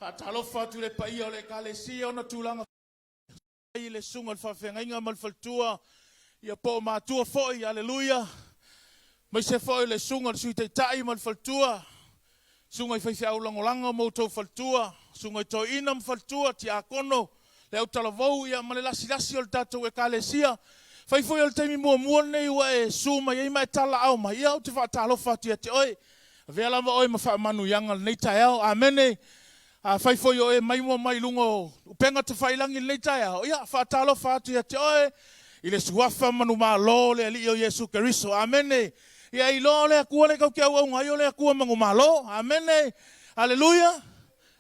Faatalofa atu i le paia o le Ekalesia ona tulaga i le susuga i le faafeagaiga ma le faletua, ia po o matua foi, aleluia, aemaise foi o le susuga i le Sui Taitai ma le faletua, susuga i faifeau lagolago ma outou faletua, susuga i toeaina ma faletua, tiakono, le autalavou ia ma le lasilasi o le tatou Ekalesia. Fai foi o le taimi muamua lenei ua e susu mai ai ma e talaaao mai, ia ou te faatalofa atu ia te oe. Avea lava oe ma faamanuiaga o lenei taeao. Amene. Afai foi o e maimoa mai i luga o upega tafailagi i lenei taeao, ia, faatalofa atu ia te oe i le suafa manumalo o le Alii o Iesu Keriso. Amene. Ia e iloa o le Atua lea tatou te auauna ai o le Atua manumalo. Amene. Aleluia.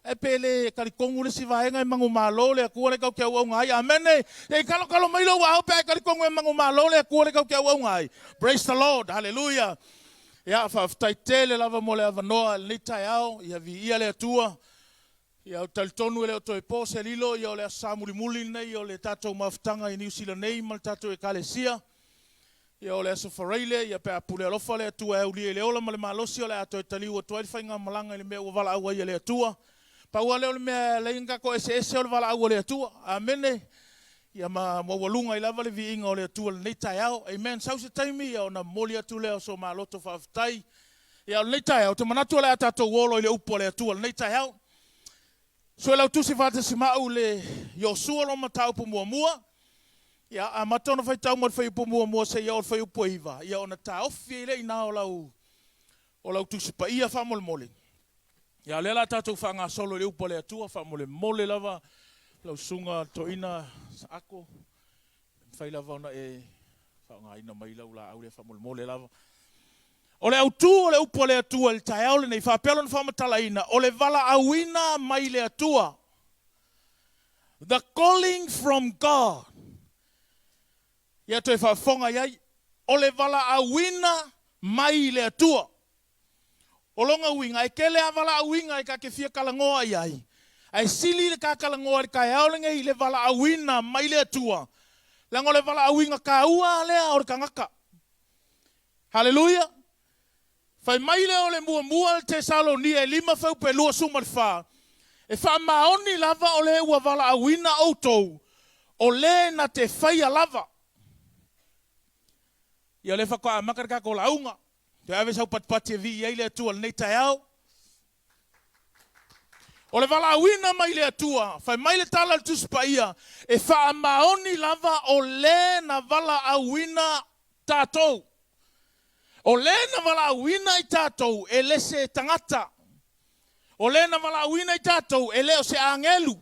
Ae pe le talitonu le isi vaega e manumalo le Atua lea tatou te auauna ai. Amene. Se i talotalo mai lou aao pe a e talitonu e manumalo le Atua lea tatou te auauna ai. Praise the Lord. Hallelujah. Ia, faafetai tele lava mo le avanoa i lenei taeao. Ia viia le Atua. Ia, ou te talitonu e le o toe po se lilo, ia o le Aso Sa mulimuli lenei o le tatou mafutaga i Niu Sila nei ma le tatou Ekalesia. Ia, o le Aso Faraile, ia pe a pule alofa le Atua e aulia i le ola ma le malosi o le a toe taliu atu ai le faigamalaga i le mea ua valaau ai e le Atua. Pau lava lea o le mea e ala ai ona tatou eseese o le valaau a le Atua. Amene. Ia ma maualuga ai lava le viiga o le Atua i lenei taeao. Amen. Sau se taimi ia ona momoli atu lea o so maloto faafetai. Ia o lenei taeao, ou te manatu o le a tatou olo i le upu a le Atua i lenei taeao. Suelautusi faatasi ma au le Iosua lona mataupu muamua. Ia amata ona faitau mai le fuaiupu muamua seia oo i le fuaiupu e 9, ia ona taofi ai lea i ina o lau o lau Tusi Paia faamolemole. Ia, o lea o le a tatou faagasolo i le upu a le Atua, faamolemole lava lau susuga toeaina Ako, e mafai lava ona e faaaogaina mai lau laau lea faamolemole lava. O le autu o le upu a le Atua i le taeao lenei, faapea lona faamatalaina, o le valaauina mai le Atua. The calling from God. Ia toe faafofoga i ai, o le valaauina mai le Atua. O lona uiga, e tele lava valaauina e ta te fia talanoa i ai, ae sili le ta talanoa i le taeao lenei i le valaauina mai le Atua, leaga o le valaauina taua lea o le tagata. Haleluia! Fai mai lea o le muamua le Tesalonia e 5 fuaiupu 24, E faamaoni lava o le ua valaauina outou, o le na te faia lava. Ia o lea faatoa amata le tatou lauga. Toe ave sau patipati e vii ai le Atua i lenei taeao. O le valaauina mai le Atua, fai mai le tala a le Tusi Paia, e faamaoni lava o le na valaauina tatou. O le na valaauina i tatou e le se tagata. O le na valaauina i tatou e le o se agelu.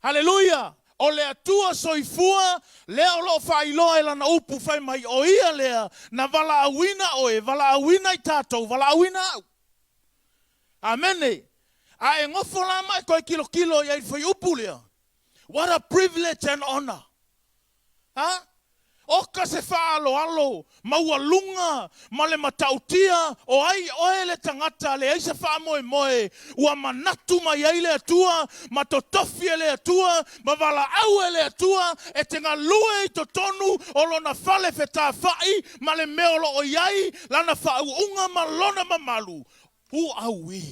Haleluia! O le Atua soifua lea o lo o faailoa e Lana upu fai mai, o Ia lea na valaauina oe, valaauina i tatou, valaauina au. Amene! A e nofo la ma e toe tilotilo i ai i le fuaiupu lea, What a privilege and honor! A! Oka se faaaloalo maualuga ma le matautia o ai oe le tagata leai se faamoemoe ua manatu mai ai le Atua ma totofi e le Atua ma valaau e le Atua e te galue i totonu o Lona fale fetafai ma le mea o lo o i ai Lana faauuga ma Lona mamalu. Who are we?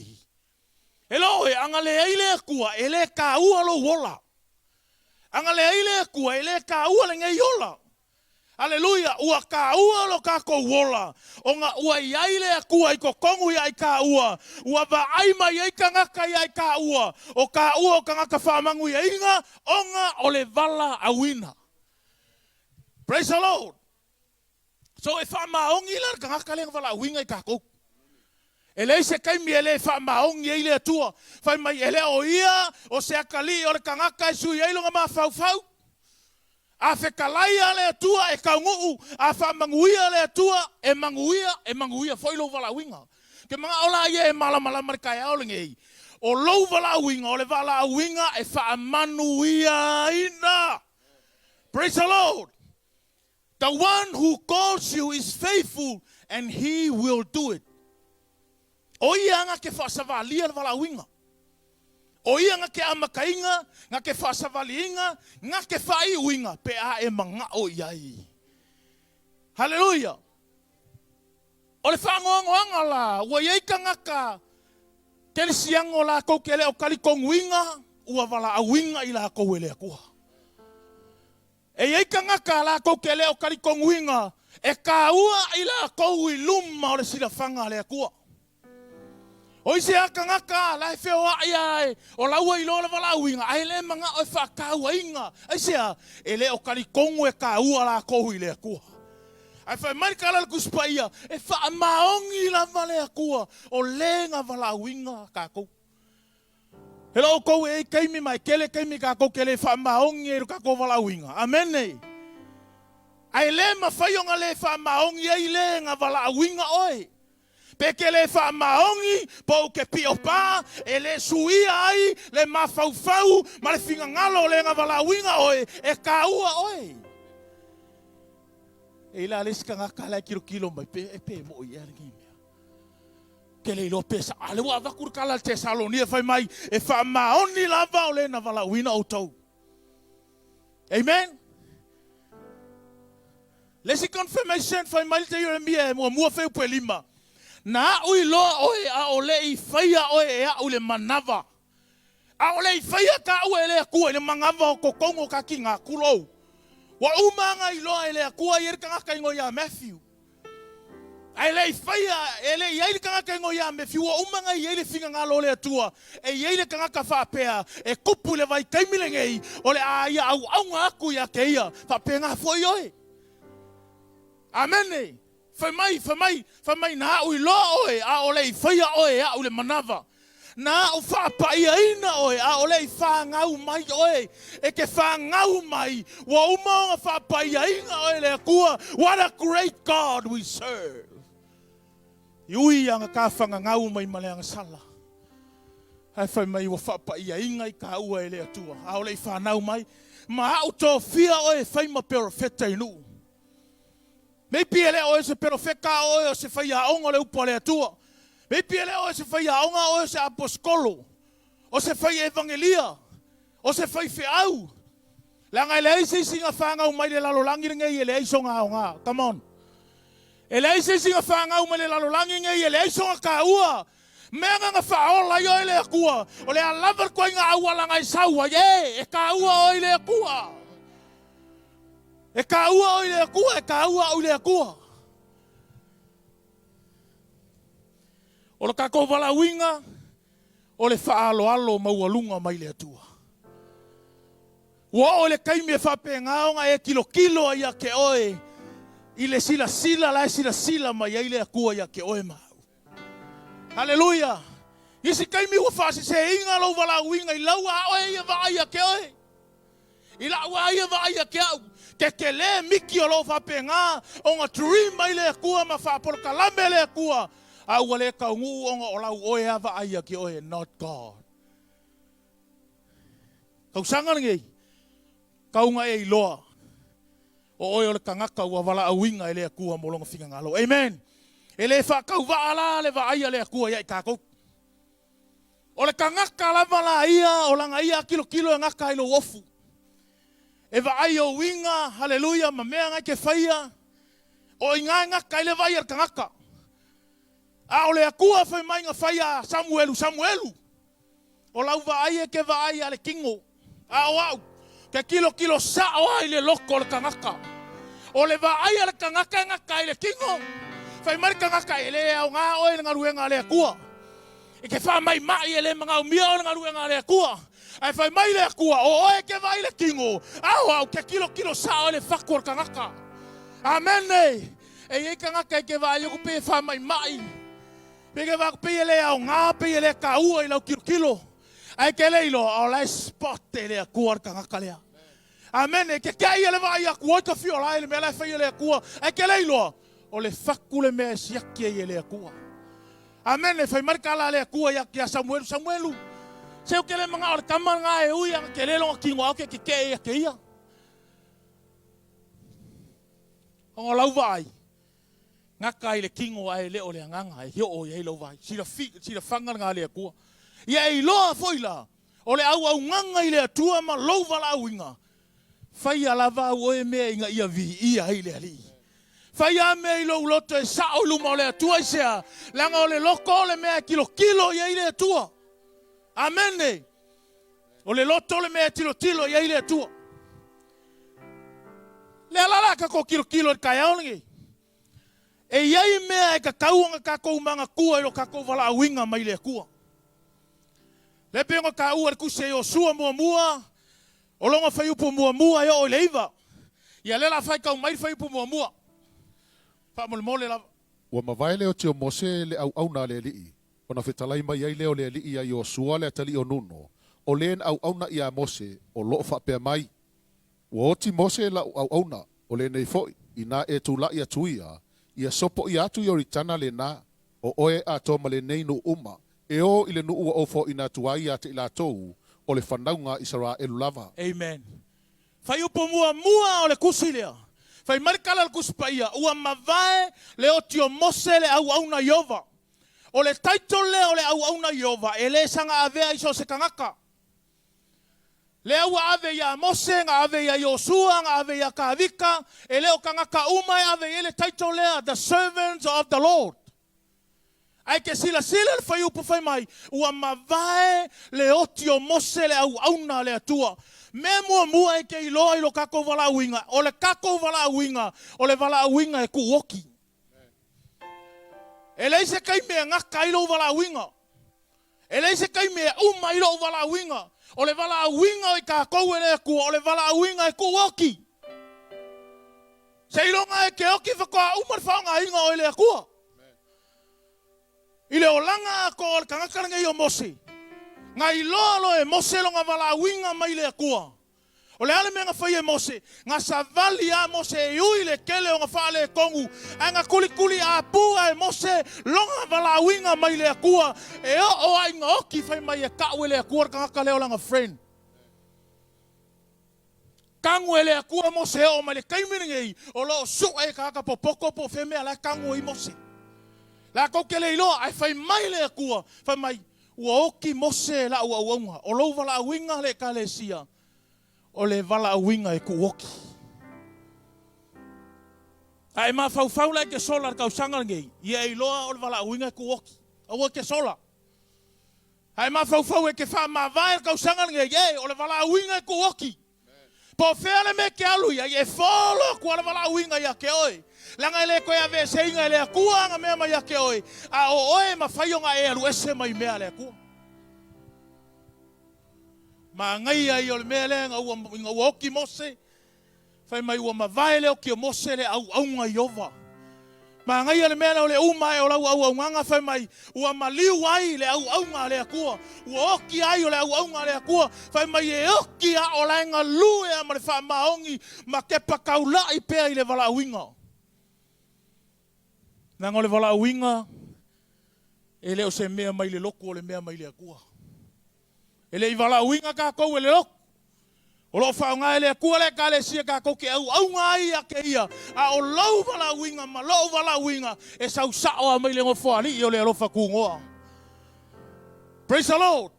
E loa oe, a na leai le Atua, e le kāua lou ola. A na leai le Atua, e le kāua lenei ola. Aleluia! Ua kāua lo kākou ola, ona ua i ai le Atua i totonu iā i kāua, ua vaai mai ai tagata iā i kāua, o kāua o tagata faamanuiaina, ona o le valaauina. Praise the Lord! So e faamaoni la le tagata lea na valaauina i tatou. E leai se taimi e le faamaoni ai le Atua. Fai mai, e le o ia o se atalii o le tagata e sui ai lona mafaufau. A fetalaia le Atua e taunuu, a faamanuia le Atua e manuia, e manuia foi lou valaauina. Ke manao la ia e malamalama i le taeao lenei, o lou valaauina o le valaauina e faamanuiaina. Praise the Lord! The one who calls you is faithful and he will do it. O ia na ke faasavalia le valaauina. O ia na ke amataina, na ke faasavaliina, na ke faaiuina pe a e manao i ai. Haleluia! O le faanoanoaga la, ua i ai tagata. Kerisiano lakou ke le o talitonuina ua valaauina i lakou e le Atua. E i ai tagata latou te le o talitonuina e taua i latou i luma o le silafaga a le Atua. O isi lava tagata la e feoai lava o la ua iloa le valaauina ae le manao e faatauaina. Aisea? E le o talitonu e taua latou i le Atua. Ae fai mai le tala a le Tusi Paia, e faamaoni lava le Atua o le na valaauina tatou. E le o outou e i ai taimi ma e tele taimi tatou te le faamaoni ai i lo tatou valaauina. Amene. Ae le mafai ona le faamaoni ai le na valaauina oe. Pe te le faamaoni po o te pio pa, e le suia ai le mafaufau ma le finagalo o le na valaauina oe, e taua oe. E i ai la le isi tagata la e tilotilo mai pe, e pe moʻi ea lenei mea. Ke le iloa pe sa, a lea ua avatu le tala a le Tesalonia fai mai, e faamaoni lava o le na valaauina outou. Amen. Le isi confirmation fai mai le Ieremia e muamua feupu e lima, na aʻu iloa oe a o le i faia oe e aʻu i le manava. A o le i faia taua e le Atua i le manava o totonu o ta tiga, tulou, ua uma ona iloa e le Atua e i ai le tagata igoa ia Matthew. Ae le i faia, e le i i ai le tagata igoa ia Matthew, ua uma ona i ai le finagalo o le Atua e i ai le tagata faapea e tupu i le vaitaimi lenei, o le a ia auauna atu ia te ia. Faapena foi oe. Amene. Fai mai, fai mai, fai mai, na aʻu iloa oe, a o le i faia oe e aʻu i le manava. Na aʻu faapaiaina oe, a o le i fanau mai oe. E te fanau mai, ua uma ona faapaiaina oe e le Atua. What a great God we serve! I ui ana ta fagagau mai ma le agasala, ae fai mai ua faapaiaina i taua e le Atua, a o le i fanau mai, ma aʻu tofia oe e fai ma perofeta i nuu. Maybe e le o oe o se perofeta a o oe o se faiaoga o le upu a le Atua. Maybe e le o oe o se faiaoga a o oe o se aposetolo, o se fai evangelia, o se faifeau. Leaga e leai se isi na fanau mai le lalolagi lenei e leai sona aoga. Come on. E leai se isi na fanau mai le lalolagi lenei e leai sona taua. Mea na na faaola ai oe e le Atua, o le a lava le ituaiga auala na e sau ai, e, e taua oe i le Atua. E taua oe i le Atua, e taua au i le Atua. O le tatou valaauina, o le faaaloalo maualuga mai le Atua. Ua oo i le taimi e faapena ona e tilotilo ai ia te oe i le silasila la e silasila mai ai le Atua ia te oe ma au. Haleluia! Isi taimi ua faaseseina lou valaauina i lau a oe ia vaai ia te oe. I la'u a ia vaai ia te a'u, ke telē miki o lo o faapena ona dream mai le Atua ma faapolokalame le Atua, a ua le taunuu ona o lau oe a vaai ia te oe, not God. Tausaga lenei, tau na e iloa o oe o le tagata ua valaauina e le Atua mo Lona finagalo. Amen! E le faatauvaa la le vaai a le Atua ia i tatou. O le tagata lava la ia o lana ia tilotilo e gata ai lou ofu. E vaai ou uiga, haleluia, ma mea na e te faia, o i ina e gata ai le vaai a le tagata. A o le Atua fai mai na fai a Samuelu, Samuelu, o lau vaai e te vaai a le tino, A o au, ke tilotilo sa'o a i le loto o le tagata. O le vaai a le tagata e gata ai le tino. Fai mai le tagata, E le aoga oe i le galuega a le Atua. E te faamaima'i e le manaomia oe i le galuega a le Atua. Ae fai mai le Atua, O oe e te vaai i le tino, a o au, ke tilotilo sa'o i le fatu o le tagata. Amene! E i ai tagata e te vaai atu pei e faamaima'i, pei e te vaai atu pei e le aoga, pei e le taua i lau tilotilo. Ae ke le iloa, o la e spot e le Atua le tagata lea. Amene. Ke kei e le vaai atu, oi ka fiola e le mea la e fai e le Atua. Ae ke le iloa, o le fatu le mea e siaki ai e le Atua. Amene. Fai mai le tala a le Atua ia, ia Samuelu, Samuelu, se ou te le manao le tama lena e ui ana tele lona tino a ou te keke'e ia te ia. Ona o lau vaai, Gata ai le tino ae le o le agaga e oo i ai lau vaai. Silafi, silafaga lena a le Atua. Ia e iloa foi la, o le auaunaga i le Atua ma lou valaauina, faia lava au oe mea ina ia viia ai le Alii. Faia mea i lou loto e sao i luma o le Atua, aisea? Leaga o le loto o le mea e tilotilo i ai le Atua. Amene. O le loto le mea e tilotilo i ai le Atua. Lea la la tatou tilotilo i le taeao lenei. E i ai mea e tatau ona tatou manatua i lo tatou valaauina mai le Atua. Lea pei ona taua i le tusi a Iosua muamua, o lona fuaiupu muamua e oo i le 9. Ia lea la faitau mai le fuaiupu muamua. Faamolemole lava. Ua mavae le oti o Mose le auauna a le Alii, ona fetalai mai ai lea o le Alii iā Iosua le atalii o Nuno, o le na auauna iā Mose, o loo faapea mai, Ua oti Mose la'u auauna, o lenei foi, inā e tula'i atu ia, ia sopo'ia atu Ioritana lenā, o oe atoa ma lenei nuu uma, e ō i le nuu ua ou foaina atu ai ia te i latou, o le fanauga a Isaraelu lava. Amen. Fuaiupu muamua o le tusi lea. Fai mai le tala a le Tusi Paia, Ua mavae le oti o Mose le auauna Ieova. O le title lea o le auauna Ieova e le saga avea i so o se tagata. Lea ua ave iā Mose, na ave iā Iosua, na ave iā Tavita, e le o tagata uma e ave i ai le title lea, the servants of the Lord. Ae ke silasila le fuaiupu fai mai, ua mavae le oti o Mose le auauna a le Atua. Mea muamua e ke iloa i lo tatou valaauina, o le tatou valaauina, o le valaauina e tuu oti. E leai se taimi e gata ai lou valaauina. E leai se taimi e uma ai lou valaauina. O le valaauina o i tatou e le Atua, o le valaauina e tuu oti. Seiloga e ke oti faatoa uma le faaaogaina o e le Atua. I le olaga atoa o le tagata lenei o Mose, na iloa loa e Mose lona valaauina mai le Atua. O le a le mea na fai e Mose? Na savali lava Mose e ui le tele o na faaletonu, ae na kulikuli apua e Mose lona valaauina mai le Atua e oo lava ina oti fai mai e tau e le Atua le tagata lea o lana friend. Tanu e le Atua Mose e oo mai le taimi lenei o lo o sue e tagata popoto po o fea mea la e tanu ai Mose. Latou te le iloa ae fai mai le Atua, fai mai, Ua oti Mose e la'u auauna, o lou valaauina le Ekalesia, o le valaauina e tuu oti. A e mafaufau la e te sola i le tausaga lenei, ia e iloa o le valaauina e tuu oti. Aua e te sola. A e mafaufau e te faamavae i le tausaga lenei, e, o le valaauina e tuu oti. Po o fea le mea e te alu i ai, e follow atu lava le valaauina ia te oe. Leaga e le toe aveeseina e le Atua ana mea mai ia te oe, a o oe e mafai ona e alu ese mai mea a le Atua. Manaia ia o le mea lea ina ua, ina ua oti Mose, Fai mai ua mavae le oki o Mose le auauna Ieova. Manaia le mea lea o le uma ae o lau auaunaga fai mai ua maliu ai le auauna a le Atua. Ua oki ai o le auauna a le Atua. Fai mai e oki a o la e galue a ma le faamaoni ma tepa taula'i pea i le valaauina. Leaga o le valaauina e le o se mea mai le lotu o le mea mai le Atua. E le i valaauina tatou e le lotu. O lo o faaaoga e le Atua le Ekalesia tatou te auauna ai ia te Ia, a o lou valaauina ma lou valaauina e sau sao lava mai le Nofoalii o le alofa tunoa. Praise the Lord!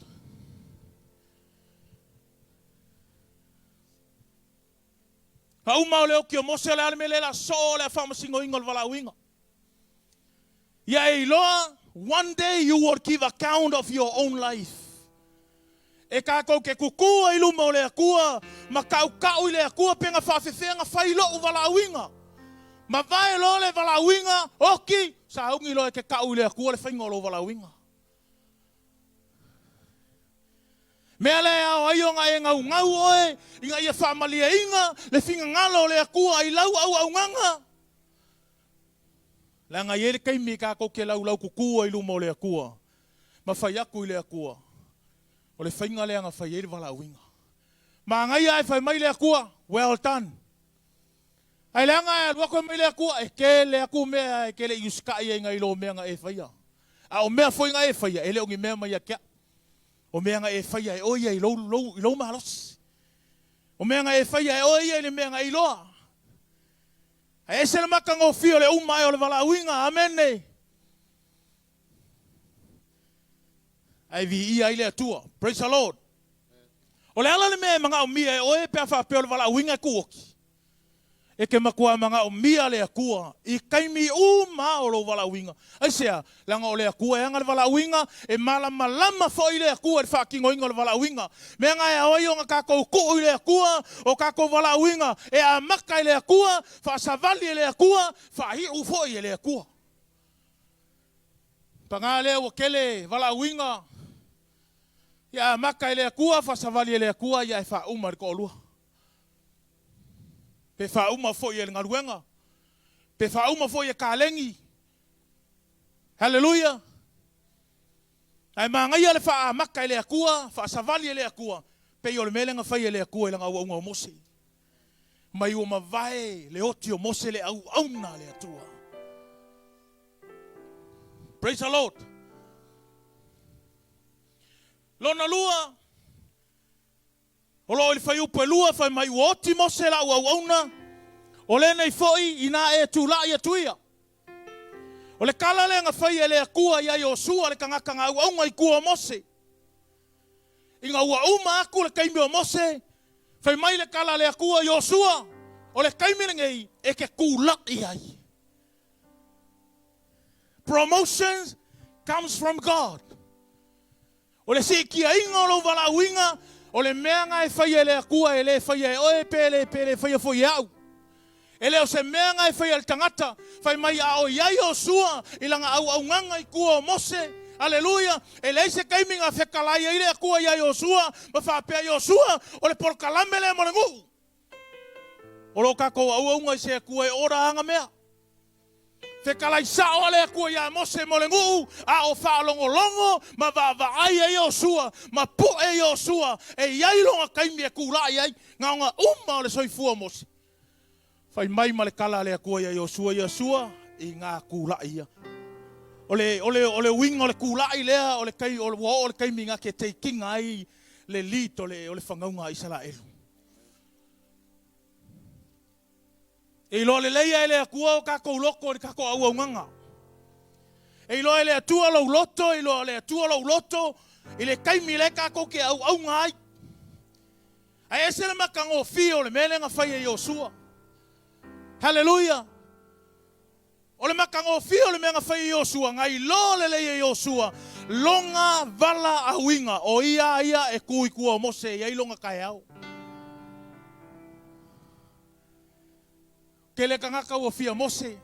Na uma o le oti o Mose, o le a le mea lea o le a soo o le a faamasinoina o le valaauina. Ia e iloa, one day you will give account of your own life. E tatou te kuku ai i luma o le Atua ma tautau i le Atua pe na faafefea na fai lou valaauina. Mavae loa le valaauina, oti, sauni loa e te tau i le Atua le faiga o lou valaauina. Mea lea e ao ai ona e naunau oe ina ia faamalieina le finagalo o le Atua i lau auaunaga. Leaga e i ai le taimi tatou te laulaukuku ai i luma o le Atua ma fai atu i le Atua, o le faiga lea na fai ai le valaauina. Manaia ae fai mai le Atua, well done. Ae leaga ae alu atu fai mai le Atua, e tele atu mea e te le i usitai ai nai lo mea na e faia. A o mea foi na e faia, e le o ni mea mai ia te au. O mea na e faia e oe ia i lou, lou, i lou malosi. O mea na e faia e oe ia i le mea na e iloa. Ae ese le matagofie o le uma ae o le valaauina. Amene. Ae viia ai le Atua. Praise the Lord. O le ala le mea e manaomia e oe pe a faapea o le valaauina e tuu oti. E ke matua manaomia le Atua i taimi uma o lou valaauina. Aisea? Leaga o le Atua e ana le valaauina, e malamalama foi le Atua i le faatinoina o le valaauina. Mea na e ao ai ona tatou tuu i le Atua o tatou valaauina, e amata e le Atua, faasavali e le Atua, faaiu foi e le Atua. Paga lea ua tele valaauina, ia amata e le Atua, faasavali e le Atua, ia e faauma e le toalua. Pe faauma foi e le galuega, pe faauma foi e kaleni. Haleluia! Ae manaia le faaamata e le Atua, faasavali e le Atua, pei o le mea lea na fai e le Atua i lana auauna o Mose. Mai ua mavae le oti o Mose le auauna a le Atua. Praise the Lord. Lona lua, O lo o i le fuaiupu e 2, fai mai, Ua oti Mose lau auauna, o lenei foi inā e tulai atu ia. O le tala lea na faia e le Atua ia Iosua le tagata na auauna i tua o Mose. Ina ua uma atu le taimi o Mose, fai mai le tala a le Atua, Iosua, o le taimi lenei e te tulai ai. Promotions comes from God. O le siitiaina o lou valaauina, o le mea na e faia e le Atua e le faia e oe pe le pe le faia foi e au. E le o se mea na e faia e le tagata, fai mai a o i ai Iosua i lana auaunaga i tua o Mose, Aleluia! E leai se taimi na fetalai ai le Atua ia Iosua ma faapea, Iosua, o le polokalame lea mo le nuu. O lo tatou auauga i se Atua e ora ana mea. Fetalai sao a le Atua iā Mose mo le nuu, a o faalogologo ma vaavaai ai Iosua ma poe Iosua e i ai lona taimi e tulai ai, na ona uma o le soifua o Mose. Fai mai ma le tala a le Atua iā Iosua, Iosua, i ngā tulai ia. O le, o le, o le uiga o le tulai lea, o le tai, o, ua oo le taimi na te teikiga ai le lead o le, o le fanauga a Isaraelu. E iloa lelei e le Atua o tatou loto i le tatou auaunaga. E iloa e le Atua lou loto, e iloa e le Atua lou loto i le taimi lea tatou te auauna ai. Ae ese le matagofie o le mea lea na fai e Iosua. Haleluia! O le matagofie o le mea na fai e Iosua, na iloa lelei e Iosua lona valaauina, o ia a ia e tu i tua o Mose e i ai lona taeao. Tele tagata ua fia Mose,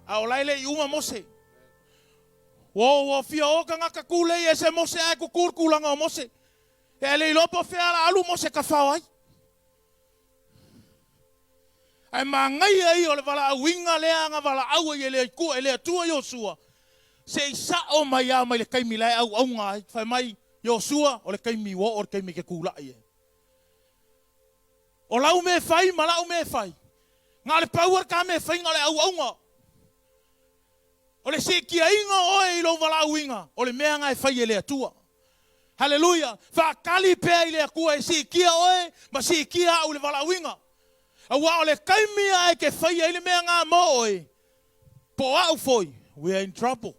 a o la e le i uma Mose. Ua, ua fia o tagata tulei ese Mose ae tutu le tulaga o Mose. E le iloa po o fea ala alu Mose tafao ai. Ae manaia ia o le valaauina lea na valaau ai e le Atua, e le Atua Iosua, se i sao mai lava mai le taimi la e auauna ai. Fai mai, Iosua, o le taimi ua oo le taimi e te tulai ai. O lau mea e fai ma lau mea e fai, na o le pau lava le ta mea e fai na o le auauna. O le siitiaina o oe i lou valaauina, o le mea na e fai e le Atua. Haleluia! Faatali pea i le Atua e siitia oe ma siitia au i le valaauina. Aua o le taimi a e te faia ai le mea na mo oe, po o au foi, we are in trouble.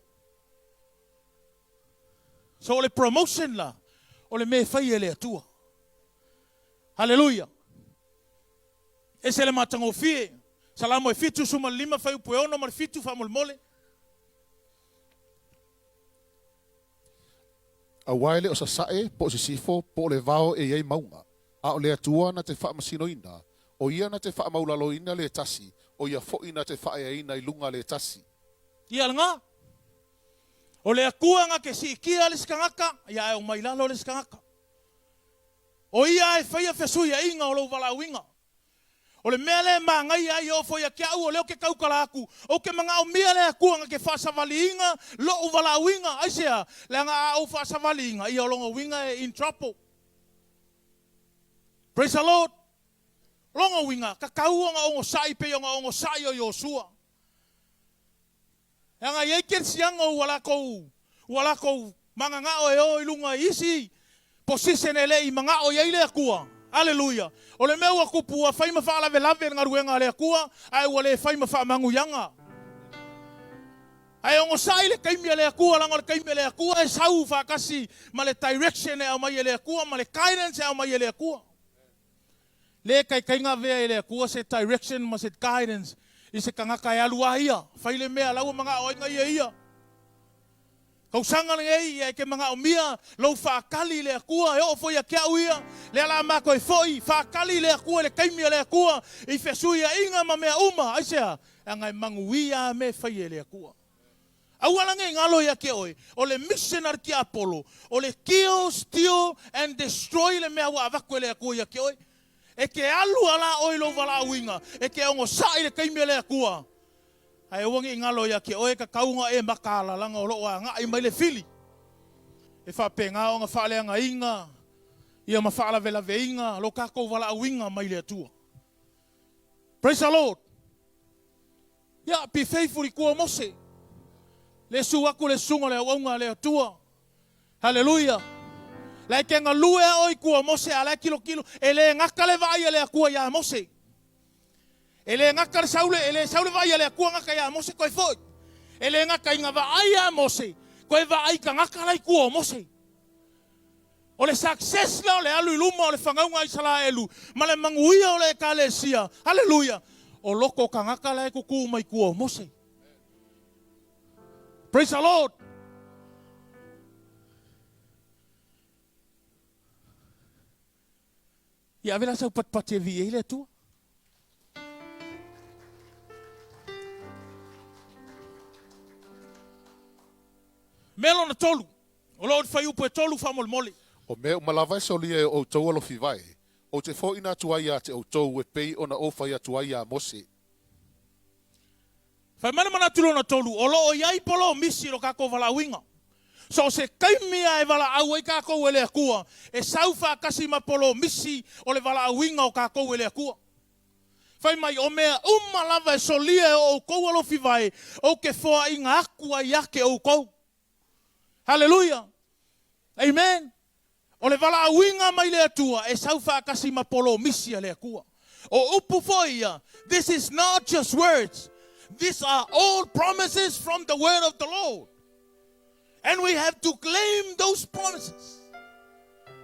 So o le promotion la, o le mea e fai e le Atua. Haleluia! Ese le matagofie. Salamo e 75 fuaiupu e 6 ma le 7 faamolemole. Aua e le o sasae, po o sisifo, po o le vao e i ai mauga, a o le Atua na te faamasinoina, o ia na te faamaulaloina le tasi, o ia foi na te faaeaina i luga le tasi. Ia lena. O le Atua na te siitia le isi tagata, ia ae omai i lalo le isi tagata. O ia e faia fesuiaiga o lou valaauina. O le mea lea e manaia ai e oo foi ia te au, o lea ou te tautala atu, ou te manaomia le Atua na te faasavaliina lou valaauina. Aisea? Leaga a ou faasavaliina, ia o lona uiga e in trouble. Praise the Lord. Lona uiga, tatau ona onosai pei ona onosai o Iosua. Leaga e i ai kerisiano ua latou ua latou mananao e o i luga i isi position e le i manao i ai le Atua. Aleluia! O le mea ua tupu ua fai ma faalavelave le galuega a le Atua ae ua le fai ma faamanuiaga. Ae onosai le taimi a le Atua leaga o le taimi a le Atua e sau faatasi ma le direction e aumai e le Atua ma le guidance e aumai e le Atua. Le taitaiga avea e le Atua se direction ma se guidance i se tagata e alu a ia, fai le mea la ua manao ai na ia ia. Tausaga lenei ia e te manaomia lou faatali i le Atua e oo foi ia te au ia, lea la matou e foi, faatali i le Atua i le taimi a le Atua i fesuiaiga ma mea uma. Aisea? Leaga e manuia a mea e faia e le Atua. Aua la ne i galo ia te oe, o le mission a le tiapolo, o le kill, steal and destroy le mea ua avatu e le Atua ia te oe. E te alu a la oe i lou valaauina, e te onosai i le taimi a le Atua. Ae aua ne i galo ia te oe, tatau ona e mataala leaga o lo o agai mai le fili. E faapena ona faaleagaina ia ma faalavelaveina lo tatou valaauina mai le Atua. Praise the Lord. Ia, be faithful i tua o Mose. Le su aku le susuga o le auauna a le Atua. Haleluia. La e te galue a oe i tua o Mose, a la e tilotilo, e le gata le vaai a le Atua iā Mose. E le gata le sau le, e le sau le vaai a le Atua gata iā Mose toe foi. E le gata i na vaai iā Mose, toe vaai tagata la i tua o Mose. O le success la o le alu i luma o le fanauga a Isaraelu ma le manuia o le Ekalesia, haleluia, o loko o tagata la e tutū mai tua o Mose. Praise the Lord. Ia ave la sau patipati e viia ai le Atua. Mea lona tolu, o lo o fuaiupu e tolu faamolemole. O mea uma lava e solia e outou alofi vae, ou te foaiina atu ai ia te outou e pei ona ou fai atu ai iā Mose. Fai mai le manatu lona tolu, o lo o i ai polomisi i lo tatou valaauina. So o se taimi lava e valaau ai tatou e le Atua, e sau faatasi ma polomisi o le valaauina o tatou e le Atua. Fai mai, o mea uma lava e solia e o outou alofi vae, ou te foaiina atu ai ia te outou. Haleluia! Amen! O le valaauina mai le Atua e sau faatasi ma polomisi a le Atua. O upu foi ia, this is not just words, these are all promises from the word of the Lord. And we have to claim those promises.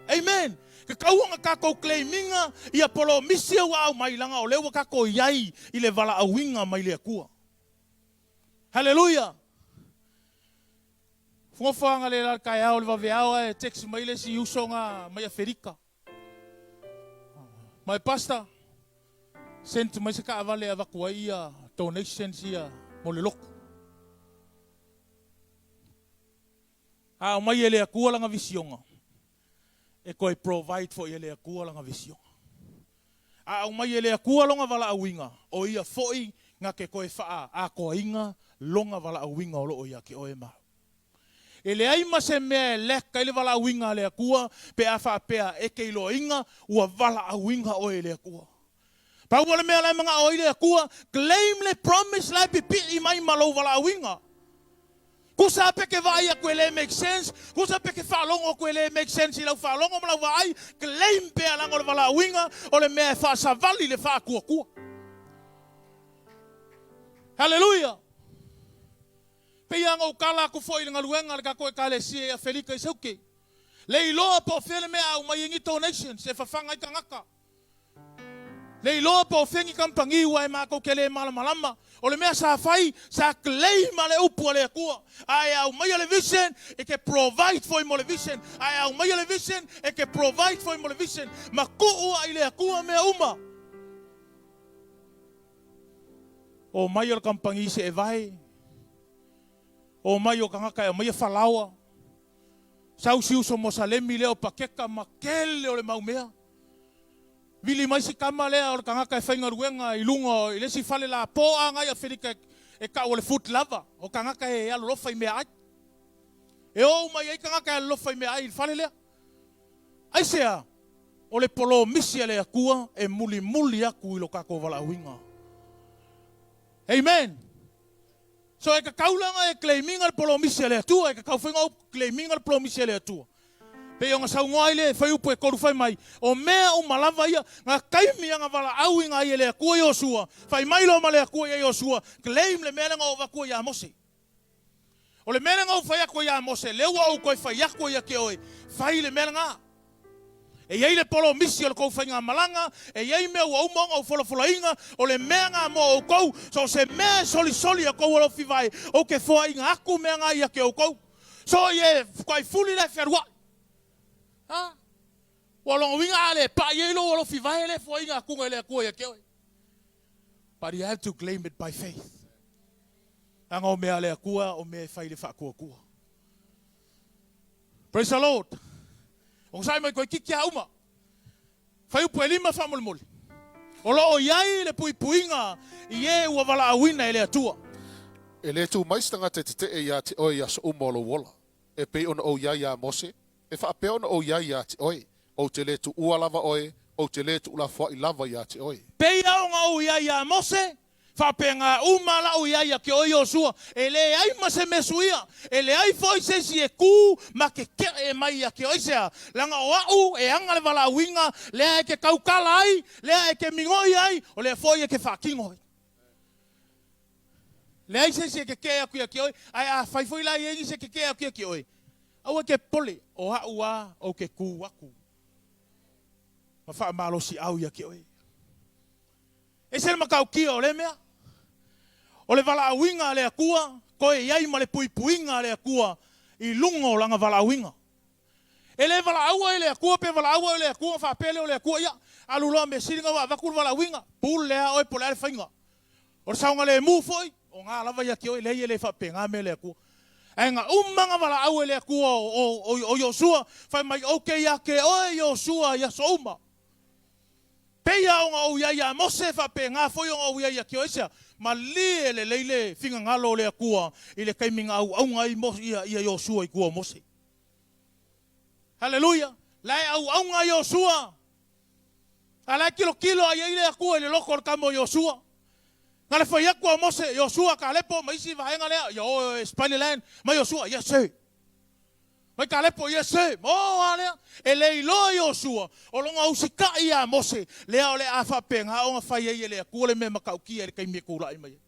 Amen. Tatau ona tatou claiminga ia polomisi ua aumai leaga o lea ua tatou i ai i le valaauina mai le Atua. Haleluia! Fofoga le la le taeao le vaveao ae text mai le isi usoga mai Aferika. My pastor, sent mai se taavale e avatu ai ia donations ia mo le lotu. A aumai e le Atua lana visioga, e toe provide foi e le Atua lana visioga. A aumai e le Atua lona valaauina, o ia foi na te toe faaatoaina lona valaauina o lo o ia te oe ma au. E leai ma se mea e lack ai le valaauina a le Atua pe a faapea e te iloaina ua valaauina oe e le Atua. Pau o le mea la e manao ai le Atua, claim le promise la e pipii mai ma lou valaauina. Tusa pe ke vaai atu e le make sense, tusa pe ke faalogo atu e le make sense i lau faalogo ma lau vaai, claim pea leaga o le valaauina o le mea e faasavali le faatuatua. Haleluia! Pei lava ona ou tala atu foi i le galuega a le tatou Ekalesia i Afelika i Sauke. Le iloa po o fea le mea a aumai ai ni donations e fafaga ai tagata. Le iloa po o fea ni kamupani ua e matou te le malamalama. O le mea sa fai, sa claim a le upu a le Atua. A e aumaia le vision, e te provide foi mo le vision. A e aumaia le vision, e te provide foi mo le vision. Ma tuu ai le Atua mea uma. Omai o le kamupani se e vae. Omai o tagata e aumaia falaoa. Sau si uso Mosalemi lea o pakeka ma tele o le mau mea. Vili mai si tama lea o le tagata e faigaluega i luga i le isi fale lapo agai Afelika e tau o le food lover, o tagata e alolofa i meaai. E o uma i ai tagata e alolofa i meaai i le fale lea. Aisea? O le polomisi a le Atua e mulimuli atu i lo tatou valaauina. Amen. So e tatau la ona e claim ina le polomisi a le Atua, e tatau foi ona ou claim ina le polomisi a le Atua. Pei ona saunoa ai le fuaiupu e tolu fai mai, o mea uma lava ia, na taimi a na valaauina ai e le Atua Iosua, fai mai loa ma le Atua ia Iosua, claim le mea lea na ou avatua ia Mose. O le mea lea na ou fai atu ia Mose, lea ua ou toe fai atu ia te oe, fai le mea lena. E i ai le polomisi o le kou faigamalaga, e i ai mea ua uma ona ou folafolaina, o le mea na mo oukou, so o se mea e solisoli e kou alofi vae, ou ke foaina aku mea na ia ke oukou. So i e fukai fuli la e fealuai. Ha? Ua lona uiga a le pai ai lou alofi vae e le foaina akuga e le Atua ia te oe. But you have to claim it by faith. Leaga o mea a le Atua o mea e fai i le faatuatua. Praise the Lord. Onosai mai toeitiiti a uma. Fuaiupu e 5 faamolemole. O lo o i ai le puipuiga i e ua valaauina e le Atua. E le tu mai se tagata e tetee iā te oe i aso uma o lou ola, e pei ona ou i ai iā Mose, e faapea ona ou i ai iā te oe, ou te le tuua lava oe, ou te le tuulafoaʻi lava iā te oe. Pei ona ou i ai iā Mose, Faapena uma la'u i ai ia te oe Iosua, e leai ma se mea suia, e leai foi se isi e kū ma keke'e mai ia te oe. Aisea? Leaga o a'u e aga le valaauina, lea e te tautala ai, lea e te migoi ai, o lea foi e te faatino ai. Leai se isi e keke'e atu ia te oe, ae afai foi la e i ai nisi e keke'e atu ia te oe, aua e te popole, o a'u a ou te kū atu ma faamalosi'au ia te oe. Ese le matautia o lea mea. O le valaauina a le Atua, toe i ai ma le puipuiga a le Atua i luga o lana valaauina. E le valaau ai le Atua pe valaau ai le Atua ona faapea lea o le Atua, ia, alu loa mea sili na ua avatu le valaauina, pule lava oe po o le a le faiga. O le saogalemu foi, o na lava ia te oe, leai e le faapena mea le Atua. Ae na uma na valaau e le Atua o Iosua, fai mai, Ou te ia te oe Iosua i aso uma. Pei a ona ou i ai ia Mose, faapena foi ona ou i ai ia te oe. Aisea? Malie lelei le finagalo o le Atua i le taimi na auauna ai ia Iosua i tua o Mose. Haleluia! La e auauna Iosua, a la e tilotilo a i ai le Atua i le loko o le tama o Iosua. Na le fai atu a Mose, Iosua, Kalepo ma isi vaega lea, ia o e spy le land, mai Iosua, yes sir. Mai Kalepo, Yes sir! Oh, a lea, e le iloa Iosua, o lona usitaʻi iā Mose, lea o le a faapena ona fai ai e le Atua le mea matautia i le taimi e tulaʻi mai ai.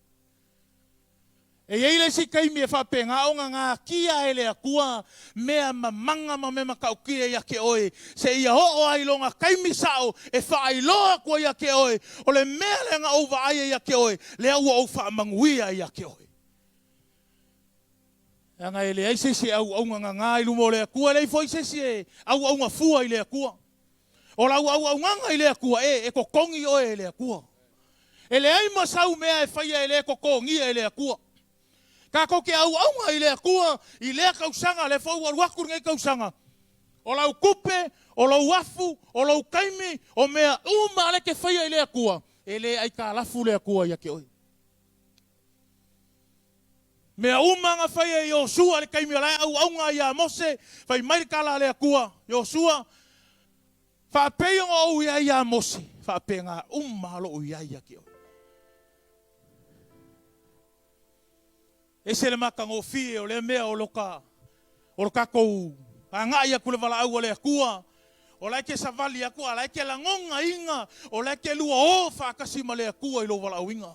E i ai le isi taimi e faapena ona gatia e le Atua mea mamaga ma mea matautia ia te oe, seia oo ai i lona taimi sao e faailoa atu ai ia te oe, o le mea lea na ou vaai ai ia te oe, lea ua ou faamanuia ai ia te oe. Leaga e leai se isi e auauna gagā i luma o le Atua, e leai foi se isi e auauna fua i le Atua. O lau auaunaga i le Atua, e, e totogi oe e le Atua. E leai ma sau mea e faia e le totogia e le Atua. Tatou te auauna i le Atua i lea tausaga, lea foi ua alu atu lenei tausaga. O lau tupe, o lou afu, o lou taimi, o mea uma a lea e te faia i le Atua, e le aitalafu le Atua ia te oe. Mea uma na fai e Iosua i le taimi o la e auauna ai ia Mose, fai mai le tala a le Atua, Iosua, faapei ona ou i ai ia Mose, faapena uma lou i ai ia te oe. Ese le matagofie o lea mea o lo ka o lo tatou agai atu i le valaau a le Atua, o la e te savali atu, a la e te lagonaina, o la e te lua o faatasi ma le Atua i lou valaauina.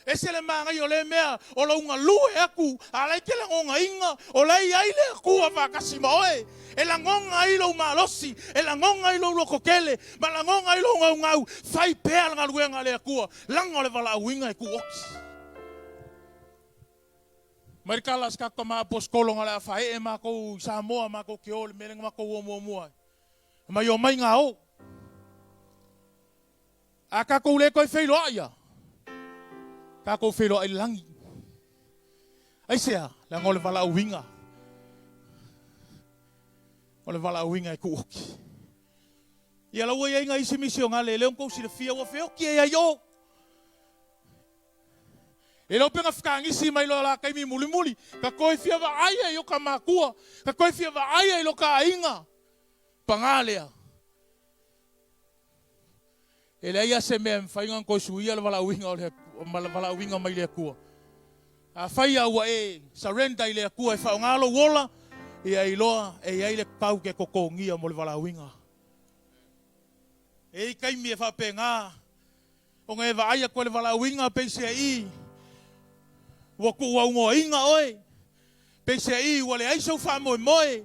Ese le manaia o lea mea o lou galue atu, a la e te lagonaina, o la e i ai le Atua faatasi ma oe, e lagona ai lou malosi, e lagona ai lou lototele, ma lagona ai lou gaugau, fai pea le galuega a le Atua, leaga o le valaauina e tuuoti. Mai le tala a se tatou tama aposetolo na o le a faaee matou i Samoa matou te o i le mea lea na matou o muamua ai. Mai omai ga o. A tatou le toe feiloai ia, tatou feiloai i le lagi. Aisea? Leaga o le valaauina. O le valaauina e tuuoti. Ia la ua i ai nai isi misionale, e le o tou silafia ua feoti ai ai o. E le o pe na fetagisi mai loa la taimi mulimuli, ka toe fia vaai ai o ka matua, ka toe fia vaai ai lo ka aiga. Paga lea. E leai lava se mea e mafai ona toe suia le valaauina o le ma le valaauina mai le Atua. Afai lava ua e surrender i le Atua e faaaoga lou ola, ia iloa e i ai le tau ke totogia mo le valaauina. E i ai taimi e faapena ona e vaai atu ai le valaauina peiseai ua tuuaunoaina oe, peiseai ua leai sou faamoemoe,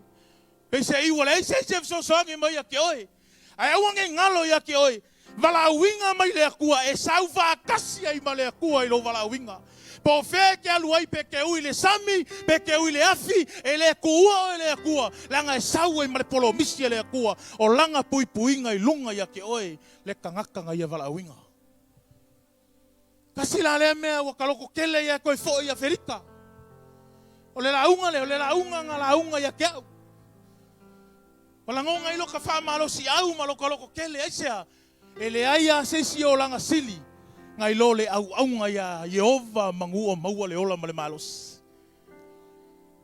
peiseai ua leai se isi e fesoasoani mai ia te oe. Ae aua nei galo ia te oe, valaauina mai le Atua e sau faatasi ai ma le Atua i lou valaauina. Po o fea e te alu ai, pe te ui i le sami, pe te ui i le afi, e le tuua oe e le Atua, leaga e sau ai ma le polomisi a le Atua o Lana puipuiga i luga ia te oe, le tagata na Ia valaauina. Tasi la lea mea ua ta loto tele ia toe foi i Aferika. O le lauga lea, o le lauga na lauga ia te au. Ua lagona ai loka faamalosiau ma loka loto tele, aisea? E leai lava se isi olaga sili nai lo le auauna iā Ieova manu o maua le ola ma le malosi.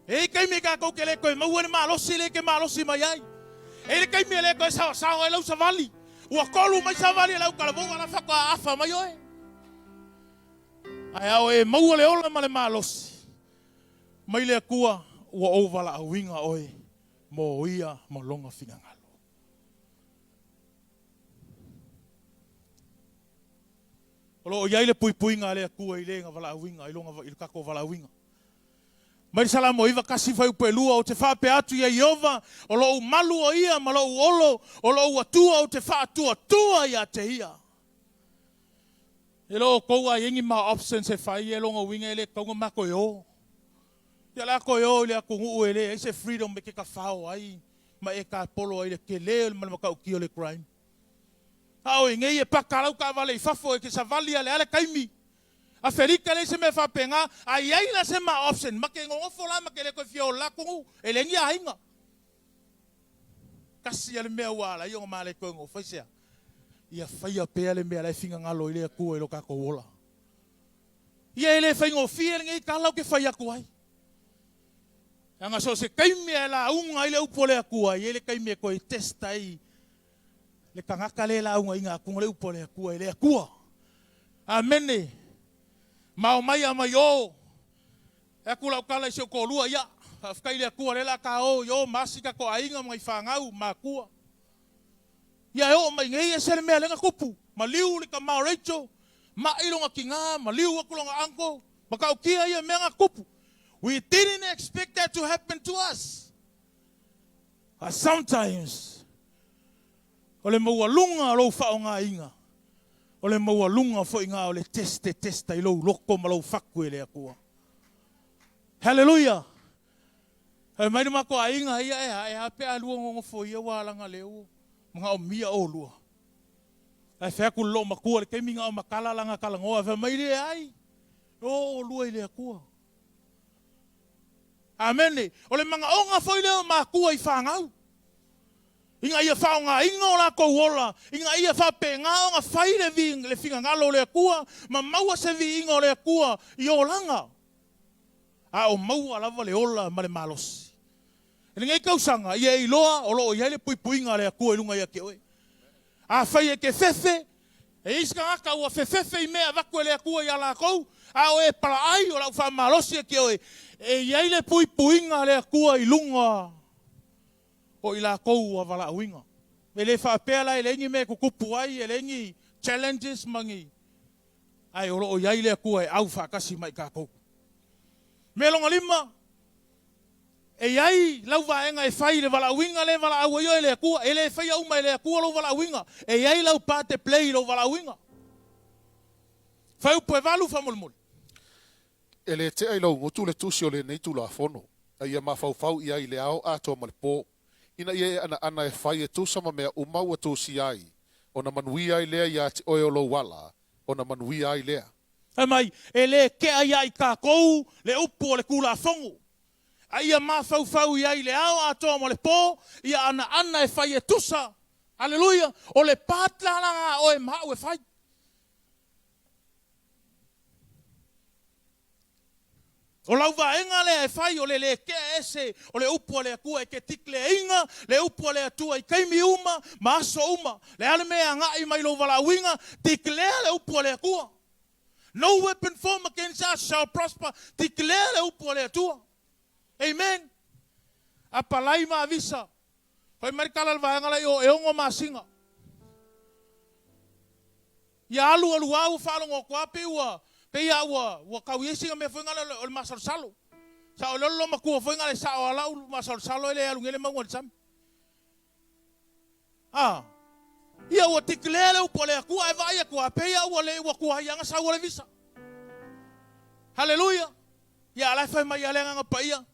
E i ai taimi tatou te le toe maua le malosi lea e te malosi mai ai. E i ai le taimi e le toe saosaoa ai lau savali. Ua kolu mai savali a le autalavou a la faatoa afa mai oe. Ae a o e maua le ola ma le malosi mai le Atua, ua ou valaauina oe mo ia ma lona finagalo. O lo o i ai le puipuiga a le Atua i le na valaauina, i lona, i le tatou valaauina. Mai le Salamo 91 fuaiupu e 2, Ou te faapea atu ia Ieova, o lou malu o ia ma lou olo, o lou Atua ou te faatuatua ia te ia. E le o outou a i ai ni ma options e fai, ia lona uiga e le tatau ona ma toe o. Ia o le a toe o i le atunuu e leai se freedom e te tafao ai ma e tapolo ai i le tele ma le matautia o le crime. A o inei e paka lau taavale i fafo e te savali a le a le taimi. Aferika e leai se mea faapena, a i ai la se ma option, ma te nonofo la ma te le toe fia ola atunuu, e leai ni aiga. Tasi a le mea ua ala ai ona ma le toe nofo, aisea? Ia faia pea le mea la e finagalo ai le Atua i lo tatou ola. Ia e le faigofie lenei tala ou te fai atu ai. Leaga so o se taimi e lauga ai le upu a le Atua, e i ai le taimi e toe test ai le tagata lea e laugaina atu le upu a le Atua e le Atua. Amene. Ma omai amai o. E atu lau tala i si ou toalua, ia, faafetai i le Atua lea la ta o i o ma asi tatou aiga ma nai fanau, matua. Ia e oo mai nei ese le mea lea na tupu. Maliu le tama o Rachel, mai lona tina, maliu atu lona uncle, matautia ia mea na tupu. We didn't expect that to happen to us. But sometimes, o le maualuga o lou faaaogaina, o le maualuga foi na o le test e test ai lou loto ma lou fatu e le Atua. Hallelujah! Fai mai le matou aiga, ia e a, e a pe a lua nonofo ia ua alaga lea ua manaomia olua. Ae fai atu le loomatua i le taimi na o matala lana talanoa, fai mai, leai, o olua i le Atua. Amene. O le manaoga foi lea o matua i fanau, ina ia faaaogaina o latou ola, ina ia faapena ona fai le, le finagalo o le Atua ma maua se viiga o le Atua i olaga, a o maua lava le ola ma le malosi. I lenei tausaga, ia e iloa o lo o i ai le puipuiga a le Atua i luga ia te oe. Afai e te fefe, e i ai isi tagata ua fefefe i mea e avatu e le Atua ia latou, a o e palaai, o lau faamalosi ia te oe, e i ai le puipuiga a le Atua i luga o i latou ua valaauina. E le faapea la e leai ni mea e tutupu ai, e leai ni challenges ma ni, ae o lo o i ai le Atua e au faatasi ma i tatou. Mea lona lima, E i ai lau vaega e fai i le valaauina lea e valaau ai oe e le Atua. E le faia uma e le Atua lou valaauina. E i ai lau part e play i lou valaauina. Fuaiupu e 8 faamolemole. E le tea i lou gutu le tusi o lenei Tulafono, a ia mafaufau i ai i le ao atoa ma le po, ina ia e anaana e fai e tusa ma mea uma ua tusia ai, ona manuia ai lea iā te oe o lou ala, ona manuia ai lea. Fai mai, e le tea iā i tatou le upu o le Tulafono, a ia mafaufau i ai i le ao atoa ma le po, ia anaana e fai e tusa. Aleluia! O le part la lana a oe ma au e fai. O lau vaega lea e fai o le le tea ese o le upu a le Atua e te declare-ina le upu a le Atua i taimi uma ma aso uma. Le a le mea e agai mai lou valaauina, declare le upu a le Atua. No weapon formed against us shall prosper, declare le upu a le Atua. Amen. Apalai ma avisa. Fai mai le tala a le vaega la i o, e 6 masina. Ia alu alu a ua faalogo atu a pei ua pei a ua ua tau i ai sina mea foi nale o le masalosalo. Sao lea o le loomatua foi nale sao a lau masalosalo e le alu nei le mauga i le sami. A. Ia ua declare le upu a le Atua ae vaai atu a pei a ua le ua tuai a na sau le visa. Haleluia! Ia a la e fai mai a le Agaga Paia,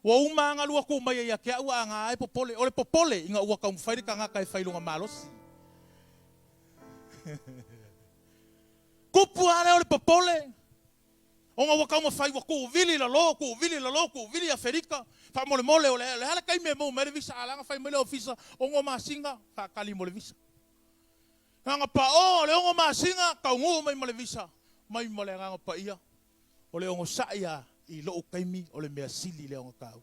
ua uma a na alu atu mai ia te au a na e popole. O le popole ina ua taumafai le tagata e fai lona malosi. Tupu a lea o le popole. Ona ua taumafai ua tuuvili i lalo, tuuvili i lalo, tuuvili i Aferika, faamolemole o le a le taimi e maua mai ai le visa, a la na fai mai le ofisa, 6 masina faatali mo le visa. Na ona pao o le 6 masina taunuu mai ma le visa, mai ma le Agaga Paia, o le onosai lava i lou taimi o le mea sili lea ona taua.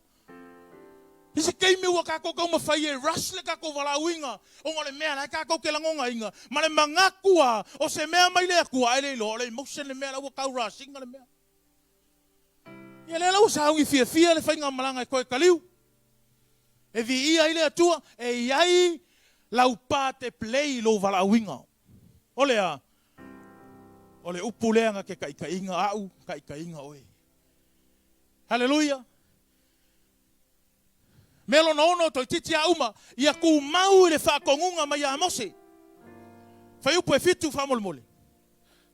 Isi taimi ua tatou taumafai e rush le tatou valaauina ona o le mea la e tatou te lagonaina ma le manatu lava o se mea mai le Atua ae le iloa o le emotion le mea la ua tau rush ina le mea. Ia lea la ua sauni fiafia le faigamalaga e toe taliu e viia ai le Atua e i ai lau part e play i lou valaauina. O le a? O le upu lea na te taitaiina au, taitaiina oe. Haleluia! Mea lona ono, toeitiiti a uma, ia tumau i le faatonuga mai ia Mose. Fuaiupu e 7 faamolemole.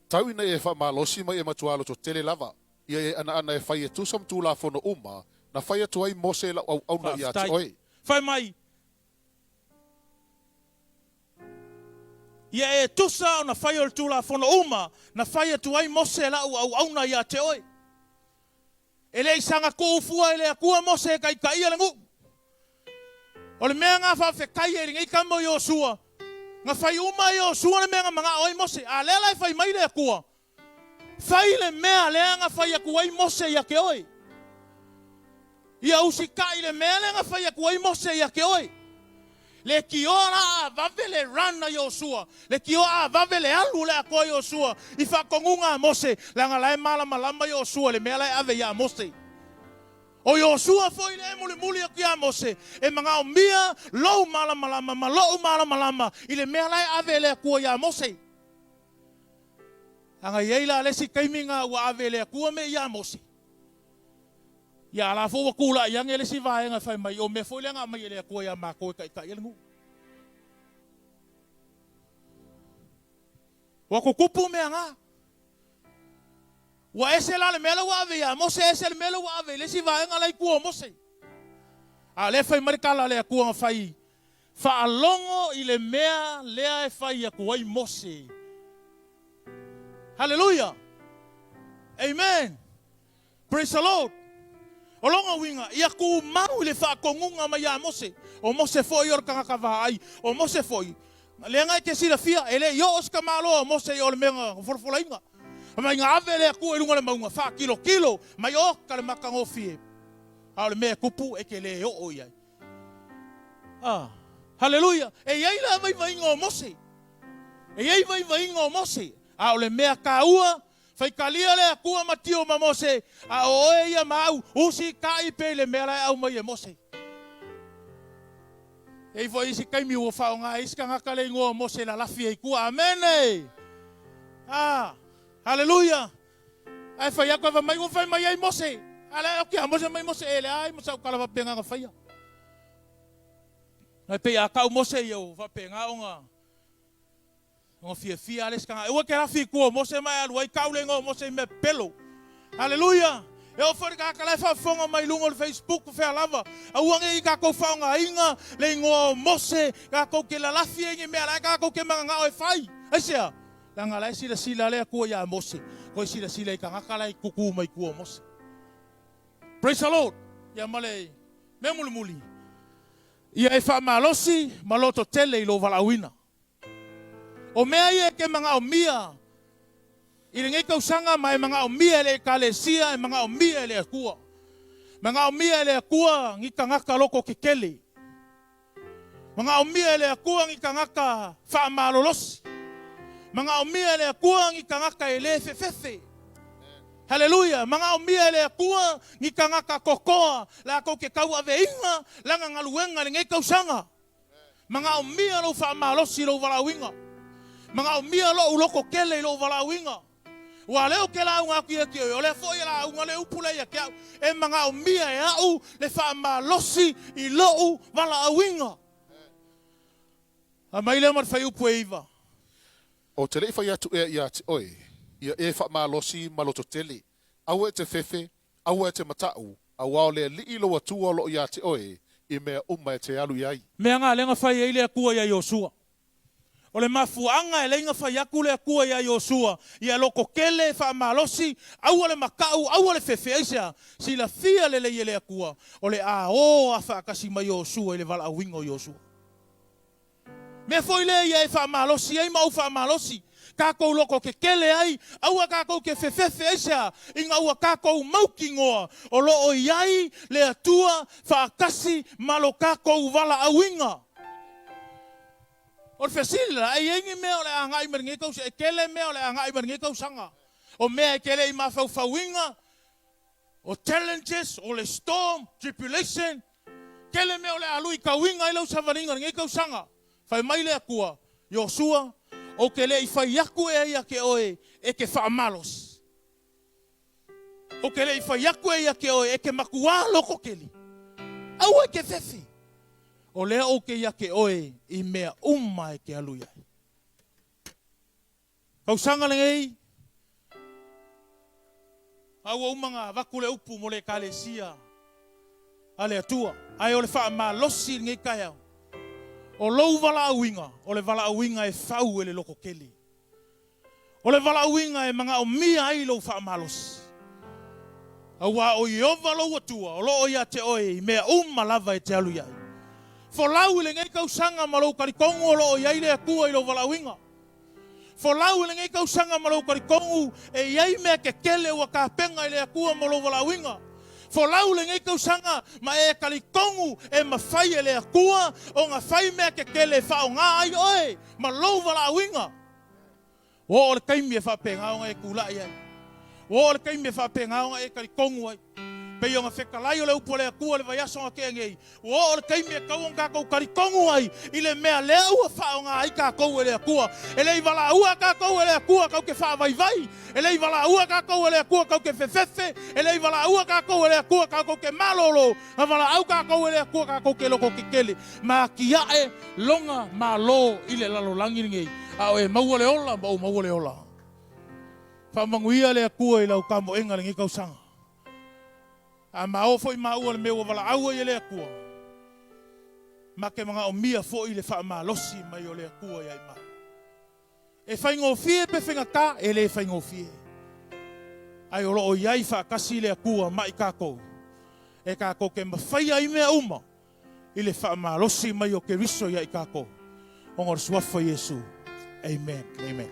Tau ina ia e faamalosi ma ia matua lototele lava, ia e anaana e fai e tusa ma Tulafono uma na fai atu ai Mose lau auauna ia te Faafetai. oe. Fai mai, Ia e tusa ona fai o le Tulafono uma na fai atu ai Mose lau auauna ia te oe. E le i saga tuu fua e le Atua Mose e taitaia le nuu. O le mea na faafetai ai i lenei tama o Iosua, na fai uma e Iosua le mea na manao ai Mose. A lea la e fai mai le Atua, fai le mea lea na fai atu ai Mose ia te oe. Ia usitai le mea lea na fai atu ai Mose ia te oe. Leitioa la a vave le run a Iosua, leitioa a vave le alu o le atoa a Iosua i faatonuga a Mose, leaga la e malamalama Iosua i le mea la e ave ia Mose. O Iosua foi lea e mulimuli atu ia Mose, e manaomia lou malamalama ma lou malamalama i le mea la e ave e le Atua ia Mose. Leaga e i ai la le isi taimi na ua ave e le Atua mea ia Mose. Ia, a la foi ua tulai ane le isi vaega e fai mai, o mea foi lea na aumai e le Atua ia matou e taitai ai le nuu. Ua tutupu mea na. Ua ese la le mea lea ua ave ia Mose, ese le mea lea ua ave i le isi vaega la i tua o Mose. A o lea e fai mai le tala a le Atua na fai, faalogo i le mea lea e fai atu ai Mose. Haleluia! Amen! Praise the Lord! O lona uiga, ia tumau i le faatonuga mai ia Mose. O Mose foi o le tagata vaai. O Mose foi, lea e te silafia, e le i oo se tamaloa o Mose i o le mea na folafolaina. Mai na ave le Atua i luga o le mauga, faatilotilo mai oka le matagofie. A o le mea e tupu, e te le oo i ai. Ah, haleluia! E i ai la vaivaiga o Mose. E i ai vaivaiga o Mose. A o le mea taua, Faitalia le Atua ma tio ma Mose, a o oe ia ma au, usitai pea i le mea la e aumai e Mose. E i ai foi isi taimi ua faaaoga e isi tagata le igoa o Mose e lalafi ai i tua. Amene! Ah, haleluia! Ae fai atu, ae fai mai, ua fai mai ai Mose. A lea e ia Mose mai Mose, e leai ma sau tala faapena na faia. Ae pei a tau Mose ia ua faapena ona Ua fiafia lava le isi tagata. Aua e te lafi i tua o Mose ma e alu ai tau le igoa o Mose i mea pepelo. Haleluia! E oo foi i le tagata la e faafofoga mai i luga o le Facebook fea lava, aua ne i tatou faaaogaina le igoa o Mose tatou te lalafi ai i ni mea la e tatou te mananao e fai. Aisea? Leaga la e silasila le Atua ia Mose, toe silasila i tagata la e tutu mai tua o Mose. Praise the Lord! Ia ma le mea mulimuli, ia e faamalosi ma lototele i lou valaauina. O mea ia e te manaomia i lenei tausaga ma e manaomia e le Ekalesia, e manaomia e le Atua. Manaomia e le Atua ni tagata loto tetele. Manaomia e le Atua ni tagata faamalolosi. Manaomia e le Atua ni tagata e le fefefe. Haleluia! Manaomia e le Atua ni tagata totoa latou te tauaveina lana galuega i lenei tausaga. Manaomia lou faamalosi i lou valaauina. Manaomia lou loto tele i lou valaauina. Ua lea ou te lauga atu ia te oe, o lea foi e lauga le upu lea ia te au, e manaomia e au le faamalosi i lou valaauina. Aumai lea ma le fuaiupu e 9. Ou te le i fai atu ea ia te oe, ia e faamalosi ma lototele, aua e te fefe, aua e te mataʻu, auā o le Alii lou Atua o loo iā te oe i mea uma e te alu i ai. Mea na lea na fai ai le Atua iā Iosua. O le mafuaaga e leai na fai atu le Atua iā Iosua, ia lototele, faamalosi, aua le mataʻu, aua le fefe. Aisea? Silafia lelei e le Atua, o le a o a faatasi ma Iosua i le valaauina o Iosua. Mea foi lea ia e faamalosi ai ma ou faamalosi, tatou loto tetele ai, aua tatou te fefefe aisea? Ina ua tatou mautinoa o lo o i ai le Atua faatasi ma lo tatou valaauina. O le fesili la, e i ai ni mea o le a agai mai lenei tausaga? E tele mea o le a agai mai lenei tausaga. O mea e te le i mafaufauina, o challenges, o le storm, tribulation, tele mea o le a luitauina ai lau savaliga i lenei tausaga. Fai mai le Atua, Iosua, ou te le i fai atu ea ia te oe e te faamalosi. Ou te le i fai atu ea ia te oe e te matuā lototele. Aua e te fefe. O lea ou te ia te oe i mea uma e te alu i ai. Tausaga lenei, a ua uma ona avatu le upu mo le Ekalesia a le Atua, ae o le faamalosi i lenei taeao, o lou valaauina, o le valaauina e fau e le lototele. O le valaauina e manaomia ai lou faamalosi. Auā o Ieova lou Atua o lo o ia te oe i mea uma lava e te alu i ai. Folau i lenei tausaga ma lou talitonu o lo o i ai le Atua i lou valaauina. Folau i lenei tausaga ma lou talitonu e i ai mea tetele ua tapena i le Atua mo lou valaauina. Folau i lenei tausaga ma e talitonu e mafai e le Atua ona fai mea tetele e faaaoga ai oe ma lou valaauina. Ua oo le taimi e faapena ona e tulai ai. Ua oo le taimi e faapena ona e talitonu ai. Pei ona fetalai o le upu a le Atua i le vaiaso na tea nei, ua oo le taimi e tatau ona tatou talitonu ai i le mea lea ua faaaoga ai tatou e le Atua. E le i valaua tatou e le Atua tatou te faavaivai, e le i valaua tatou e le Atua tatou te fefefe, e le i valaua tatou e le Atua tatou te malolo, na valaau tatou e le Atua tatou te lototetele ma atiae Lona Malo i le lalolagi lenei, a o e maua le ola ma ou maua le ola. Faamanuia le Atua i lau tamoega i lenei tausaga. A maoa foi maua le mea ua valaau ai e le Atua, ma te manaomia foi le faamalosi mai o le Atua ia i maua. E faigofie pe faigata? E le faigofie. Ae o lo o i ai faatasi le Atua ma i tatou, e tatou te mafaia ai mea uma i le faamalosi mai o Keriso ia i tatou, ona o le Suafa o Iesu. Amen. Amen.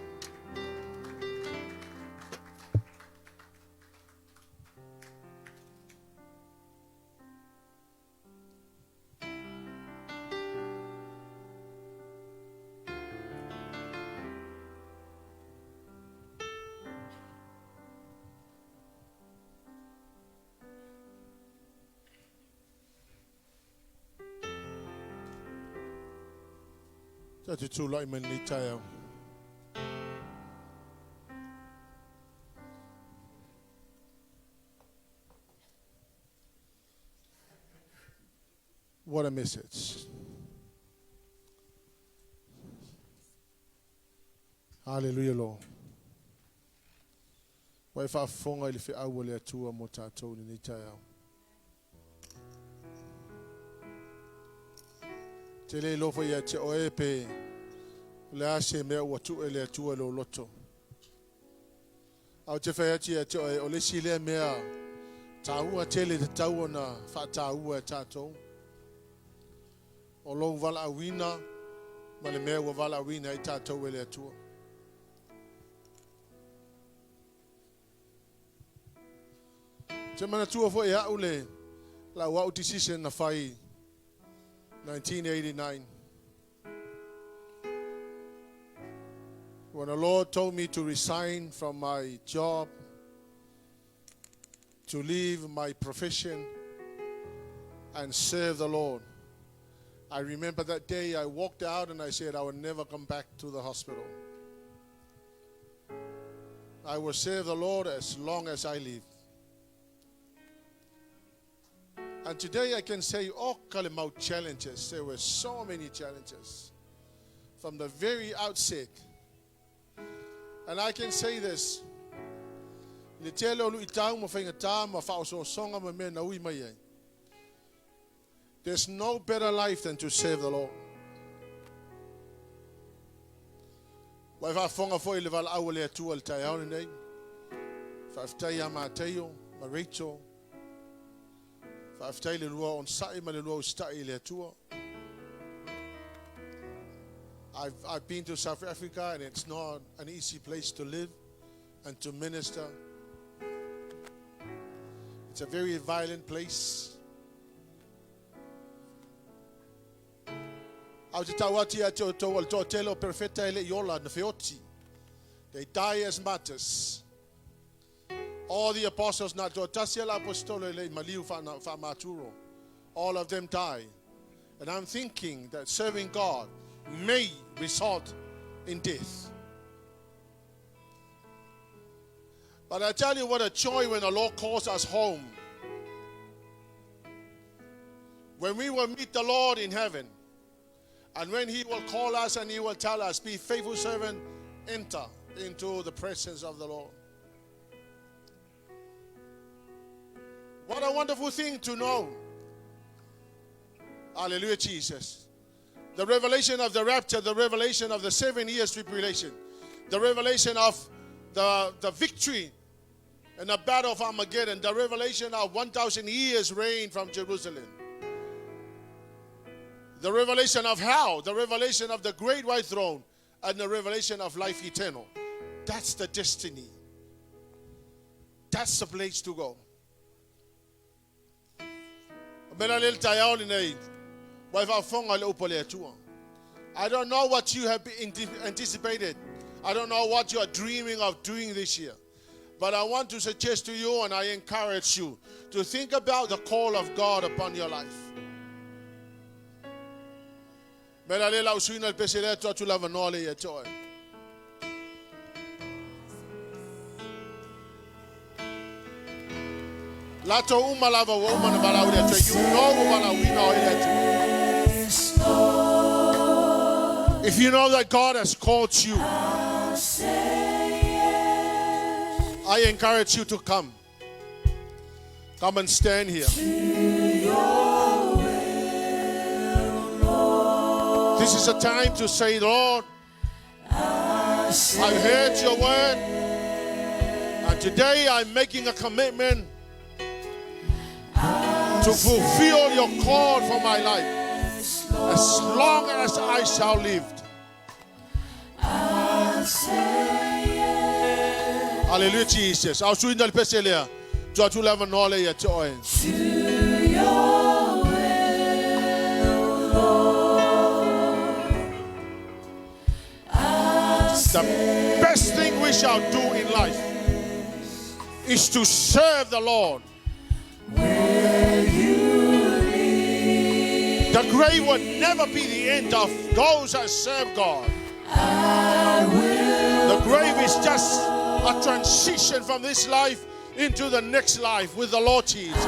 Tatou te tulai mai lenei taeao. What a message. Hallelujah, Lord. Ua e faafofoga i le feau a le Atua mo tatou i lenei taeao. Te le iloa foi ia te oe pe o le a se mea ua tuu e le Atua i lou loto. A ou te fai atu ia te oe, o le isi lea mea taua tele e tatau ona faataua e tatou, o lou valaauina ma le mea ua valaauina ai tatou e le Atua. Ou te manatua foi e au le lau au decision na fai 1989. When the Lord told me to resign from my job, to leave my profession and serve the Lord. I remember that day I walked out and I said I would never come back to the hospital. I will serve the Lord as long as I live. And today I can say, oh, kalimau challenges. There were so many challenges. From the very outset. And I can say this. I le tele o luitau ma faigata ma faaosoosoga ma mea na ui mai ai. There's no better life than to serve the Lord. Ua e faafofoga foi i le valaau a le Atua i le taeao lenei. Faafetai ia Mataio ma Rachel. Faafetai i le lua onosai ma le lua usitai i le Atua. I've, I've been to South Africa and it's not an easy place to live and to minister. It's a very violent place. Ae ou te tau atu ia te outou, o le toatele o perofeta e le i ola na feoti. They die as martyrs. All the apostles na toatasi a le aposetolo e le i maliu faamaturo. All of them die. And I'm thinking that serving God may result in death. But I tell you what a joy when the Lord calls us home. When we will meet the Lord in heaven, and when He will call us and He will tell us, Be faithful servant, enter into the presence of the Lord. What a wonderful thing to know. Hallelujah, Jesus. The revelation of the rapture, the revelation of the 7 years tribulation, the revelation of the, the victory in the battle of Armageddon, the revelation of 1,000 years reign from Jerusalem. The revelation of how, the revelation of the great white throne, and the revelation of life eternal. That's the destiny. That's the place to go. I don't know what you have anticipated. I don't know what you are dreaming of doing this year. But I want to suggest to you and I encourage you to think about the call of God upon your life. Mea le lau suina le pese lea atu lava noa le ia te oe. Latou uma lava ua uma na valaau i le Atua. You know ua valaauina oe e le Atua. If you know that God has called you, I encourage you to come. Come and stand here. This is a time to say, Lord, I've heard your word, and today I'm making a commitment to fulfill your call for my life as long as I shall live. Hallelujah, Jesus. Au suina le pese lea. Tua tu lava noa le ia te oe. The best thing we shall do in life is to serve the Lord. The grave will never be the end of those that serve God. The grave is just a transition from this life into the next life with the Lord Jesus.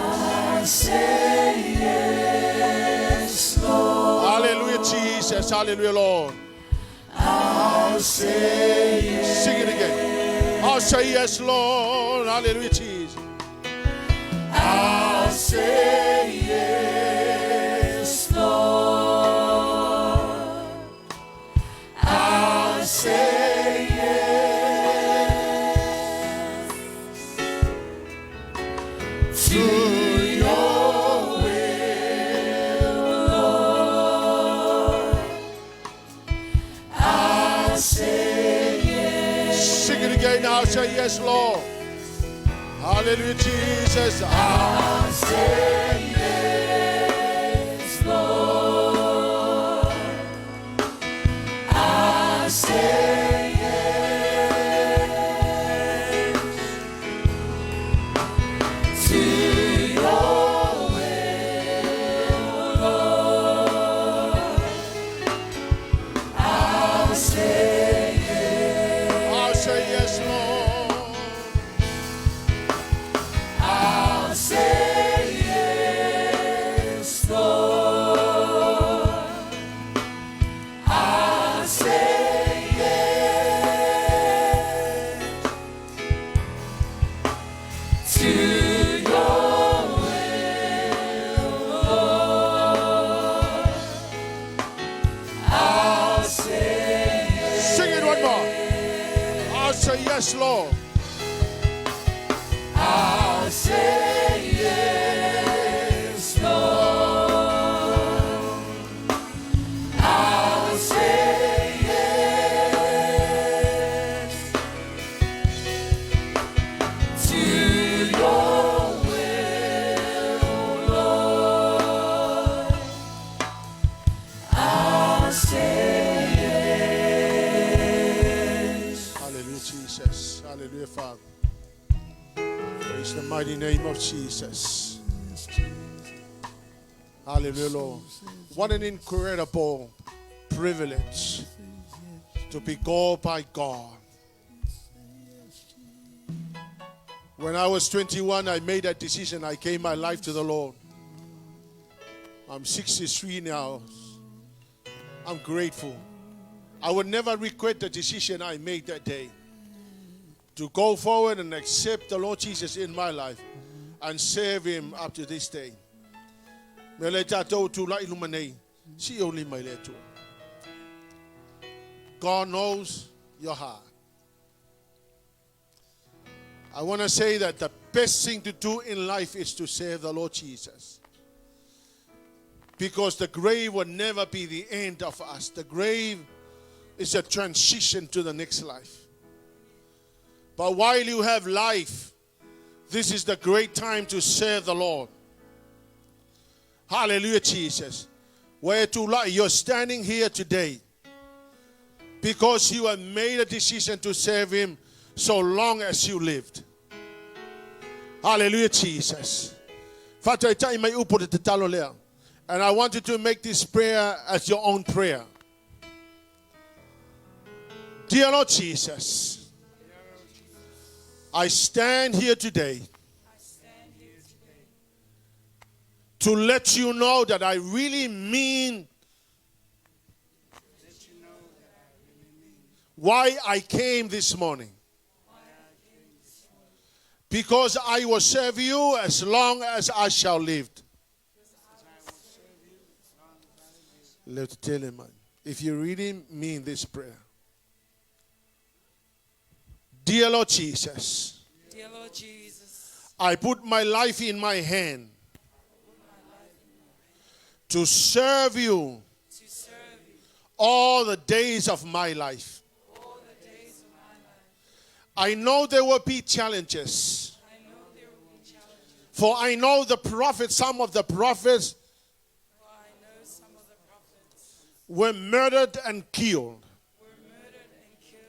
Yes, Hallelujah, Jesus. Hallelujah, Lord. I'll say yes. Sing it again. I'll say yes, Lord. Hallelujah, Jesus. I'll say yes, Lord. I'll say yes to your will, Lord. I'll say yes. Sing it again now. Say yes, Lord. Hallelujah, Jesus. I'll say yes, Lord. I'll say yes to your will, Lord. I'll say yes. I'll say yes, Lord. I'll say yes, Lord. I'll say yes, Lord. I'll say yes, Lord. I'll say yes to your will, Lord. I'll say yes. Hallelujah, Jesus. Hallelujah, Father. Praise the mighty name of Jesus. Hallelujah, Lord. What an incredible privilege to be called by God. When I was 21, I made that decision. I gave my life to the Lord. I'm 63 now. I'm grateful. I would never regret the decision I made that day to go forward and accept the Lord Jesus in my life and serve Him up to this day. Me le tātou tū lai luma nei, si o lima i le Atua. God knows your heart. I want to say that the best thing to do in life is to serve the Lord Jesus. Because the grave will never be the end of us. The grave is a transition to the next life. But while you have life, this is the great time to serve the Lord. Hallelujah, Jesus. Where to lie, you're standing here today because you have made a decision to serve Him so long as you lived. Hallelujah, Jesus. Faataitai mai upu te tatalo lea. And I want you to make this prayer as your own prayer. Dear Lord Jesus, I stand here today to let you know that I really mean why I came this morning. Because I will serve you as long as I shall live. Let tell him, if you really mean this prayer. Dear Lord Jesus, Dear Lord Jesus, I put my life in my hand to serve you to serve you all the days of my life. all the days of my life. I know there will be challenges. I know there will be challenges, For I know the prophets, some of the prophets for I know some of the prophets were murdered and killed. were murdered and killed.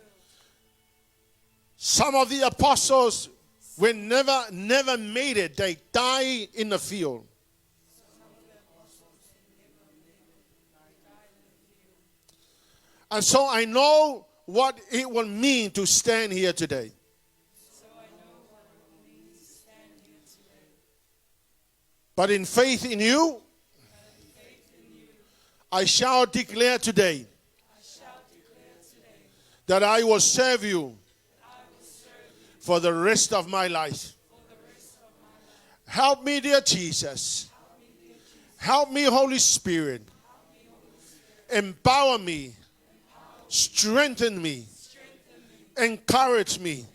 Some of the apostles were never made it. They died in the field. And so I know what it will mean to stand here today. So I know what it will mean to stand here today. But in faith in you, Faith in you, I shall declare today I shall declare today that I will serve you I will serve you for the rest of my life. for the rest of my life. Help me, dear Jesus. Help me, Holy Spirit. Empower me. Strengthen me. Strengthen me, Encourage me encourage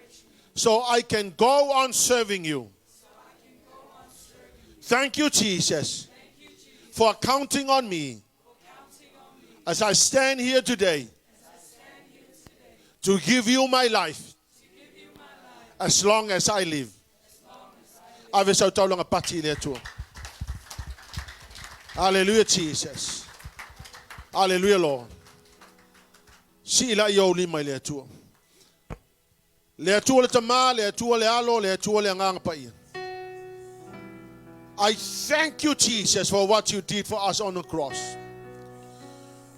me, so I can go on serving you. so I can go on serving you. Thank you, Jesus, Thank you, Jesus, for counting on me for counting on me as I stand here today as I stand here today to give you my life to give you my life as long as I live. as long as I live. Ave sau taulaga pati i le Atua. Hallelujah, Jesus. Hallelujah, Lord. Si ila i ou lima i le Atua. Le Atua le Tama, le Atua le Alo, le Atua le Agaga Paia. I thank you, Jesus, for what you did for us on the cross.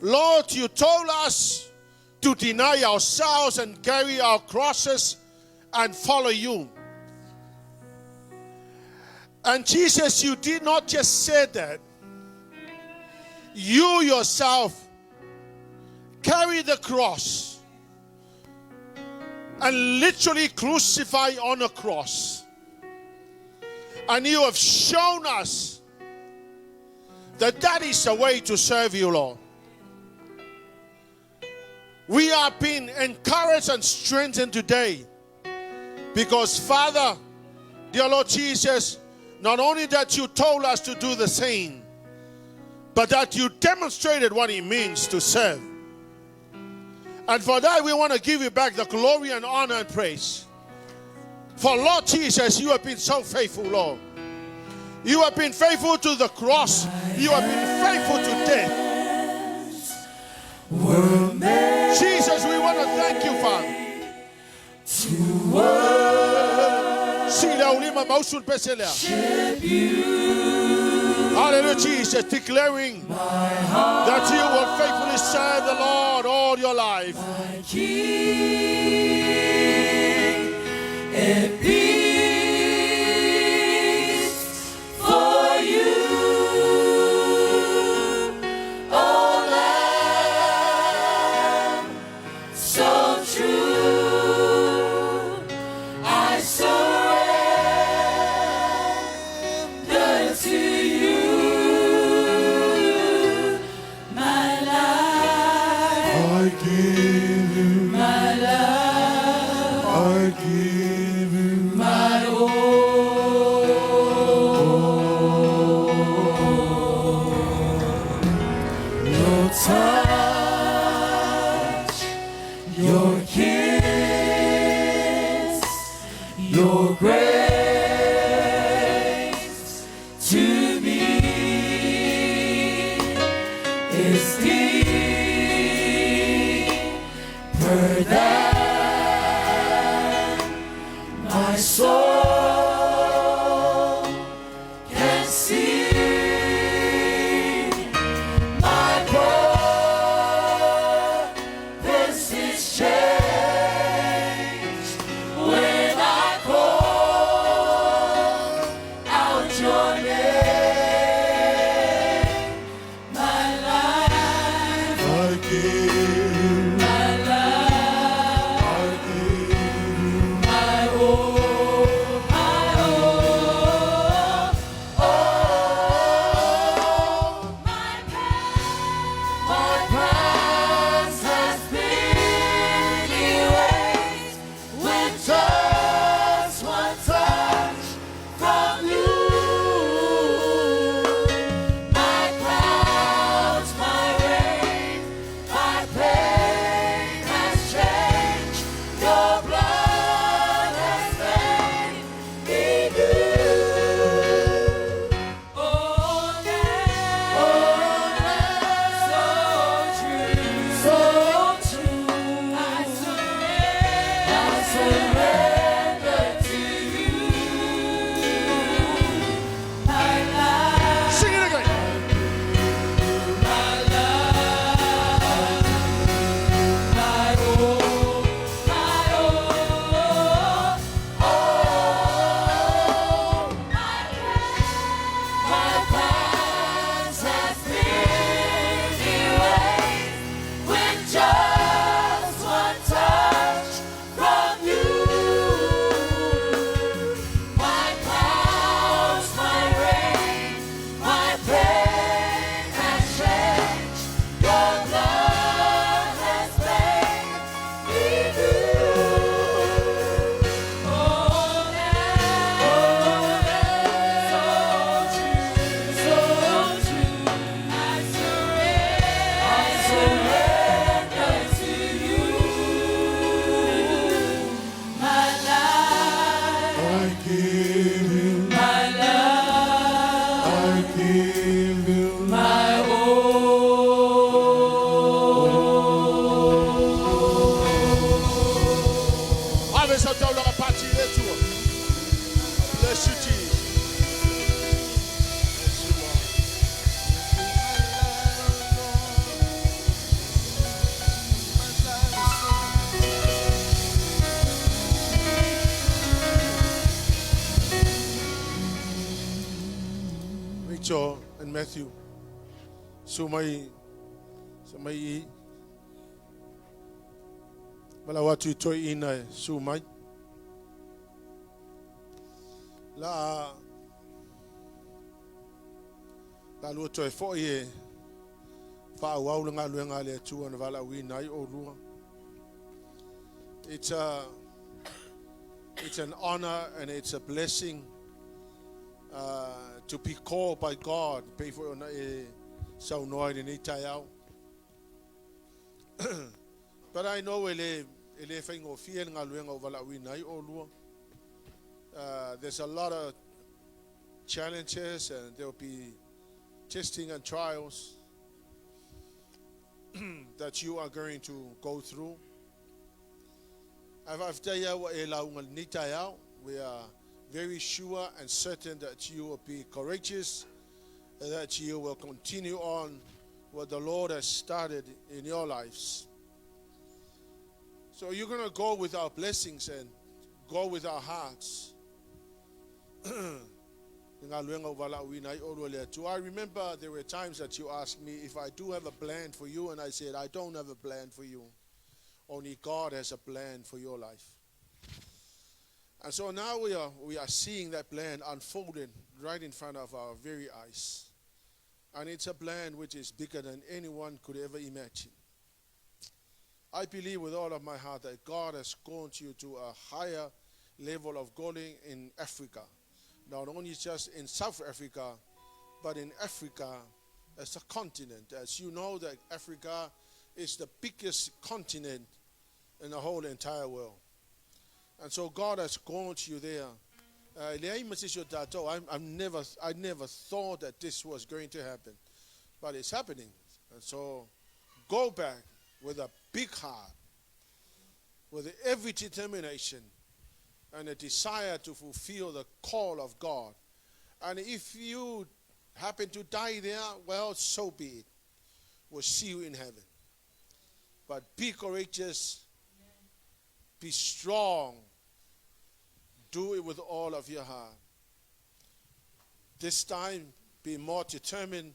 Lord, you told us to deny ourselves and carry our crosses and follow you. And Jesus, you did not just say that. You yourself carry the cross and literally crucify on a cross. And you have shown us that that is the way to serve you, Lord. We are being encouraged and strengthened today because, Father, dear Lord Jesus, not only that you told us to do the same, but that you demonstrated what it means to serve. And for that, we want to give you back the glory and honor and praise. For Lord Jesus, you have been so faithful, Lord. You have been faithful to the cross. You have been faithful to death. Jesus, we want to thank you, Father. Hallelujah, Jesus, declaring that you will faithfully serve the Lord all your life. My King, it beats for you, O Lamb, so true. I surrender to you my life, I give you, my love, I give you. my all. Your touch, your kiss, your grace to me is deeper than my soul can see. My purpose is changed when I call out your name. My life, I give you, my life, I give you. my all, my all, all. My past, my past has been erased with just one touch from you. My clouds, my rain, my pain has changed. Your blood has made me new. Oh, so true, so true. I surrender to you. My life. Sing it again. My love, my all, my all, all. My past, my past has been erased with just one touch from you. My clouds, my rain, my pain has changed. Your blood has made me new. Oh, so true, so true. I surrender to you, my life. I give you, My love, I give you. my all. Ave sa taula ka pati le tua. Bless you, Jesus. Bless you, Lord. Rachel and Matthew. Su mai sa mai i Malau atu i toeaina e su mai. La la lua toe foi e faaauau le galuega a le Atua na valaauina ai oulua. It's an honor and it's a blessing to be called by God. Pei foi ona e saunoa i lenei taeao. But I know e le faigofie le galuega ua valaauina ai oulua. There's a lot of challenges and there will be testing and trials that you are going to go through. Ae ua e lauga lenei taeao. We are very sure and certain that you will be courageous and that you will continue on what the Lord has started in your lives. So you're going to go with our blessings and go with our hearts. I remember there were times that you asked me if I do have a plan for you, and I said, "I don't have a plan for you. Only God has a plan for your life." And so now we are seeing that plan unfolded right in front of our very eyes. And it's a plan which is bigger than anyone could ever imagine. I believe with all of my heart that God has called you to a higher level of calling in Africa. Not only just in South Africa, but in Africa as a continent. As you know that Africa is the biggest continent in the whole entire world. And so God has called you there. I never thought that this was going to happen, but it's happening. And so go back with a big heart, with every determination and a desire to fulfill the call of God. And if you happen to die there, well, so be it. We'll see you in heaven. But be courageous, be strong, do it with all of your heart. This time, be more determined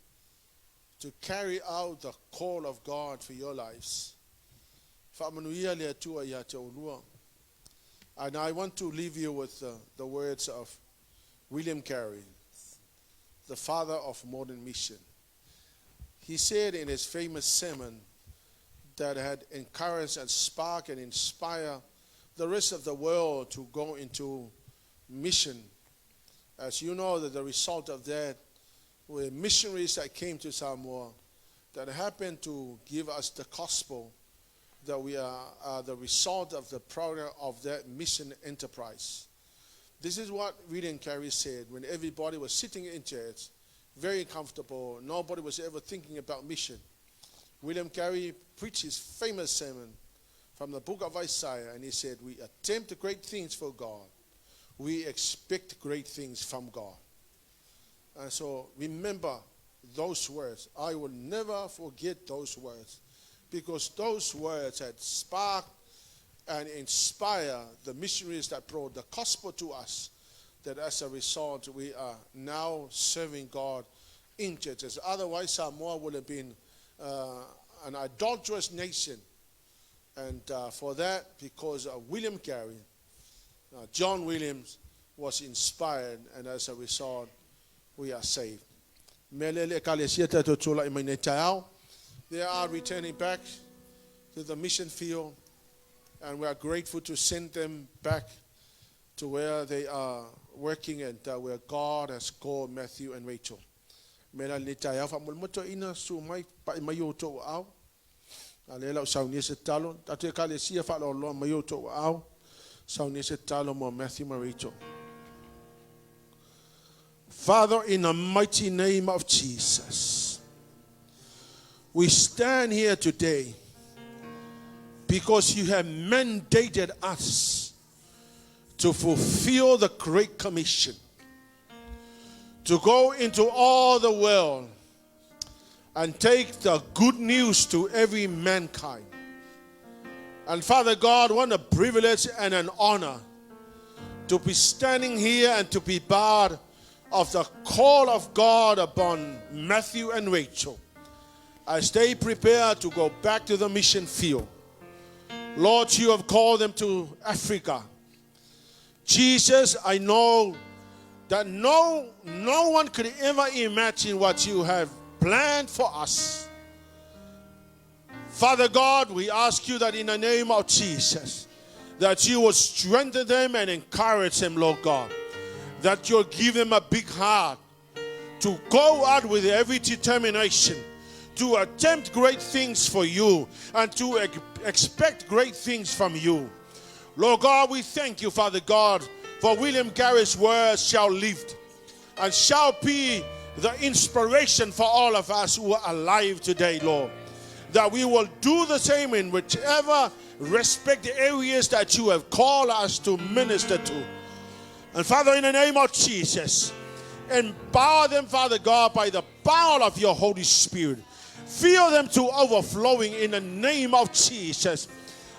to carry out the call of God for your lives. Faamanuia le Atua ia te oulua. And I want to leave you with the words of William Carey, the father of modern mission. He said in his famous sermon that had encouraged and sparked and inspired the rest of the world to go into mission. As you know, that the result of that were missionaries that came to Samoa that happened to give us the gospel, that we are the result of the product of that mission enterprise. This is what William Carey said when everybody was sitting in church, very comfortable, nobody was ever thinking about mission. William Carey preached his famous sermon from the book of Isaiah, and he said, "We attempt great things for God. We expect great things from God." And so remember those words. I will never forget those words because those words had sparked and inspired the missionaries that brought the gospel to us. That as a result, we are now serving God in churches. Otherwise, Samoa would have been an idolatrous nation. And for that, because of William Carey, John Williams was inspired, and as a result, we are saved. Mele ekalesia tatou tula'i mai nei taeao. They are returning back to the mission field, and we are grateful to send them back to where they are working and where God has called Matthew and Rachel. Mela le taeao faamolemole ina susu mai pa'i mai outou aao. A lea lau saunia se tatalo. Tatou ekalesia faaloaloa mai outou aao. Saunia se tatalo mo Matthew ma Rachel. Father, in the mighty name of Jesus, we stand here today because you have mandated us to fulfill the Great Commission, to go into all the world and take the good news to every mankind. And Father God, what a privilege and an honor to be standing here and to be part of the call of God upon Matthew and Rachel as they prepare to go back to the mission field. Lord, you have called them to Africa. Jesus, I know that no one could ever imagine what you have planned for us. Father God, we ask you that in the name of Jesus, That you will strengthen them and encourage them, Lord God. That you'll give them a big heart to go out with every determination to attempt great things for you and to expect great things from you. Lord God, we thank you, Father God, for William Carey's words shall live and shall be the inspiration for all of us who are alive today, Lord. That we will do the same in whichever respect areas that you have called us to minister to. And Father, in the name of Jesus, empower them, Father God, by the power of your Holy Spirit. Fill them to overflowing in the name of Jesus.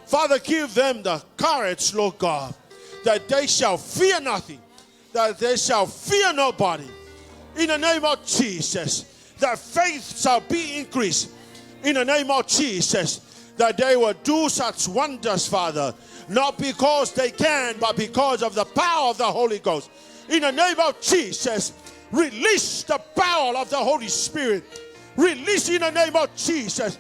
Father, give them the courage, Lord God, that they shall fear nothing, that they shall fear nobody. In the name of Jesus, that faith shall be increased. In the name of Jesus, that they will do such wonders, Father, not because they can, but because of the power of the Holy Ghost. In the name of Jesus, release the power of the Holy Spirit. Release in the name of Jesus.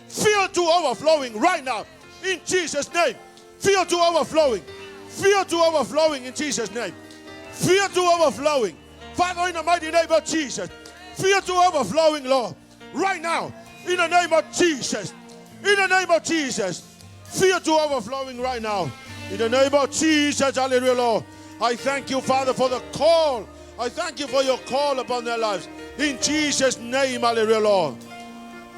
Fill to overflowing right now. In Jesus' name. Fill to overflowing. Fill to overflowing in Jesus' name. Fill to overflowing. Father, in the mighty name of Jesus. Fill to overflowing, Lord. Right now. In the name of Jesus. In the name of Jesus. Fill to overflowing right now. In the name of Jesus. Hallelujah, Lord. I thank you, Father, for the call. I thank you for your call upon their lives. In Jesus' name, hallelujah, Lord.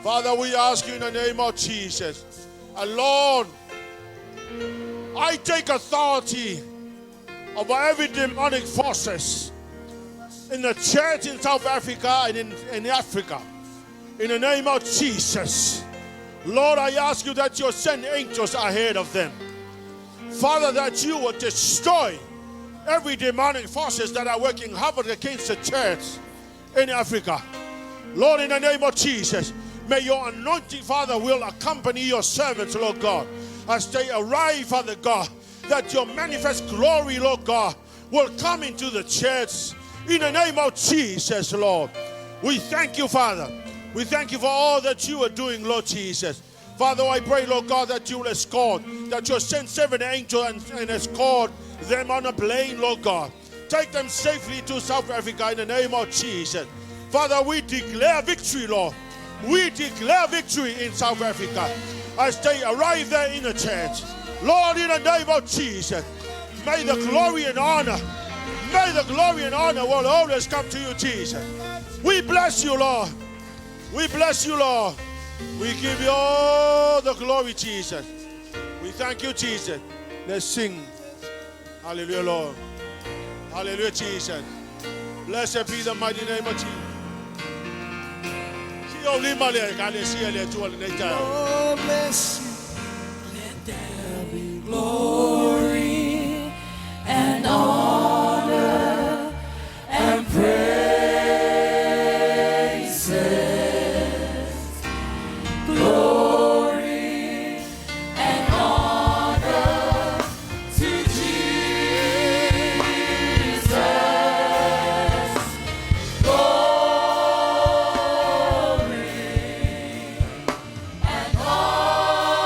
Father, we ask you in the name of Jesus. And Lord, I take authority over every demonic forces in the church in South Africa and in Africa. In the name of Jesus. Lord, I ask you that you send angels ahead of them. Father, that you will destroy every demonic forces that are working havoc against the church in Africa. Lord, in the name of Jesus, may your anointing, Father, will accompany your servants, Lord God, as they arrive, Father God, that your manifest glory, Lord God, will come into the church. In the name of Jesus, Lord. We thank you, Father. We thank you for all that you are doing, Lord Jesus. Father, I pray, Lord God, that you will escort, that you'll send seven angels and escort them on a plane, Lord God. Take them safely to South Africa in the name of Jesus. Father, we declare victory, Lord. We declare victory in South Africa as they arrive there in the church. Lord, in the name of Jesus, may the glory and honor, may the glory and honor will always come to you, Jesus. We bless you, Lord. We bless you, Lord. We give you all the glory, Jesus. We thank you, Jesus. Let's sing. Hallelujah, Lord. Hallelujah, Jesus. Blessed be the mighty name of Jesus. Oh, bless you. Let there be glory and honor and praises. Glory and honor to Jesus. Glory and honor.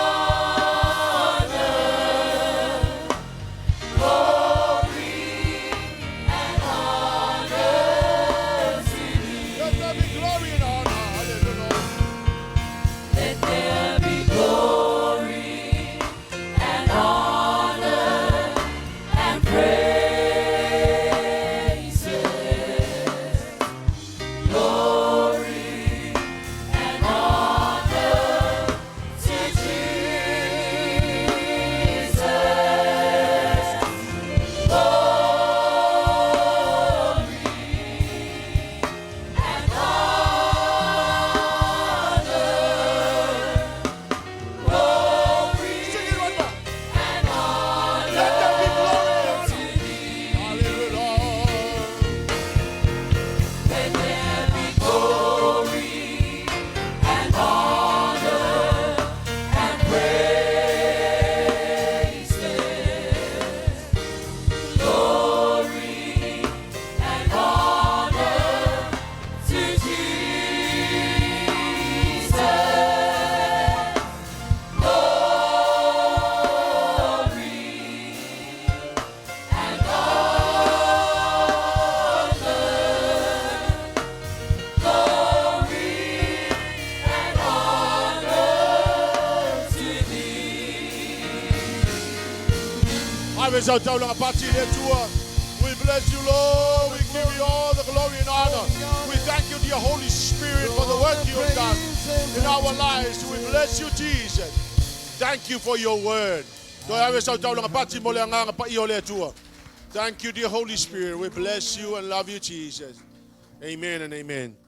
ave sau taulaga pati i le Atua. We bless you, Lord. We give you all the glory and honor. We thank you, dear Holy Spirit, for the work you have done in our lives. We bless you, Jesus. Thank you for your word. Toe ave sau taulaga pati mo le agaga paia o le Atua. Thank you, dear Holy Spirit. We bless you and love you, Jesus. Amen and amen.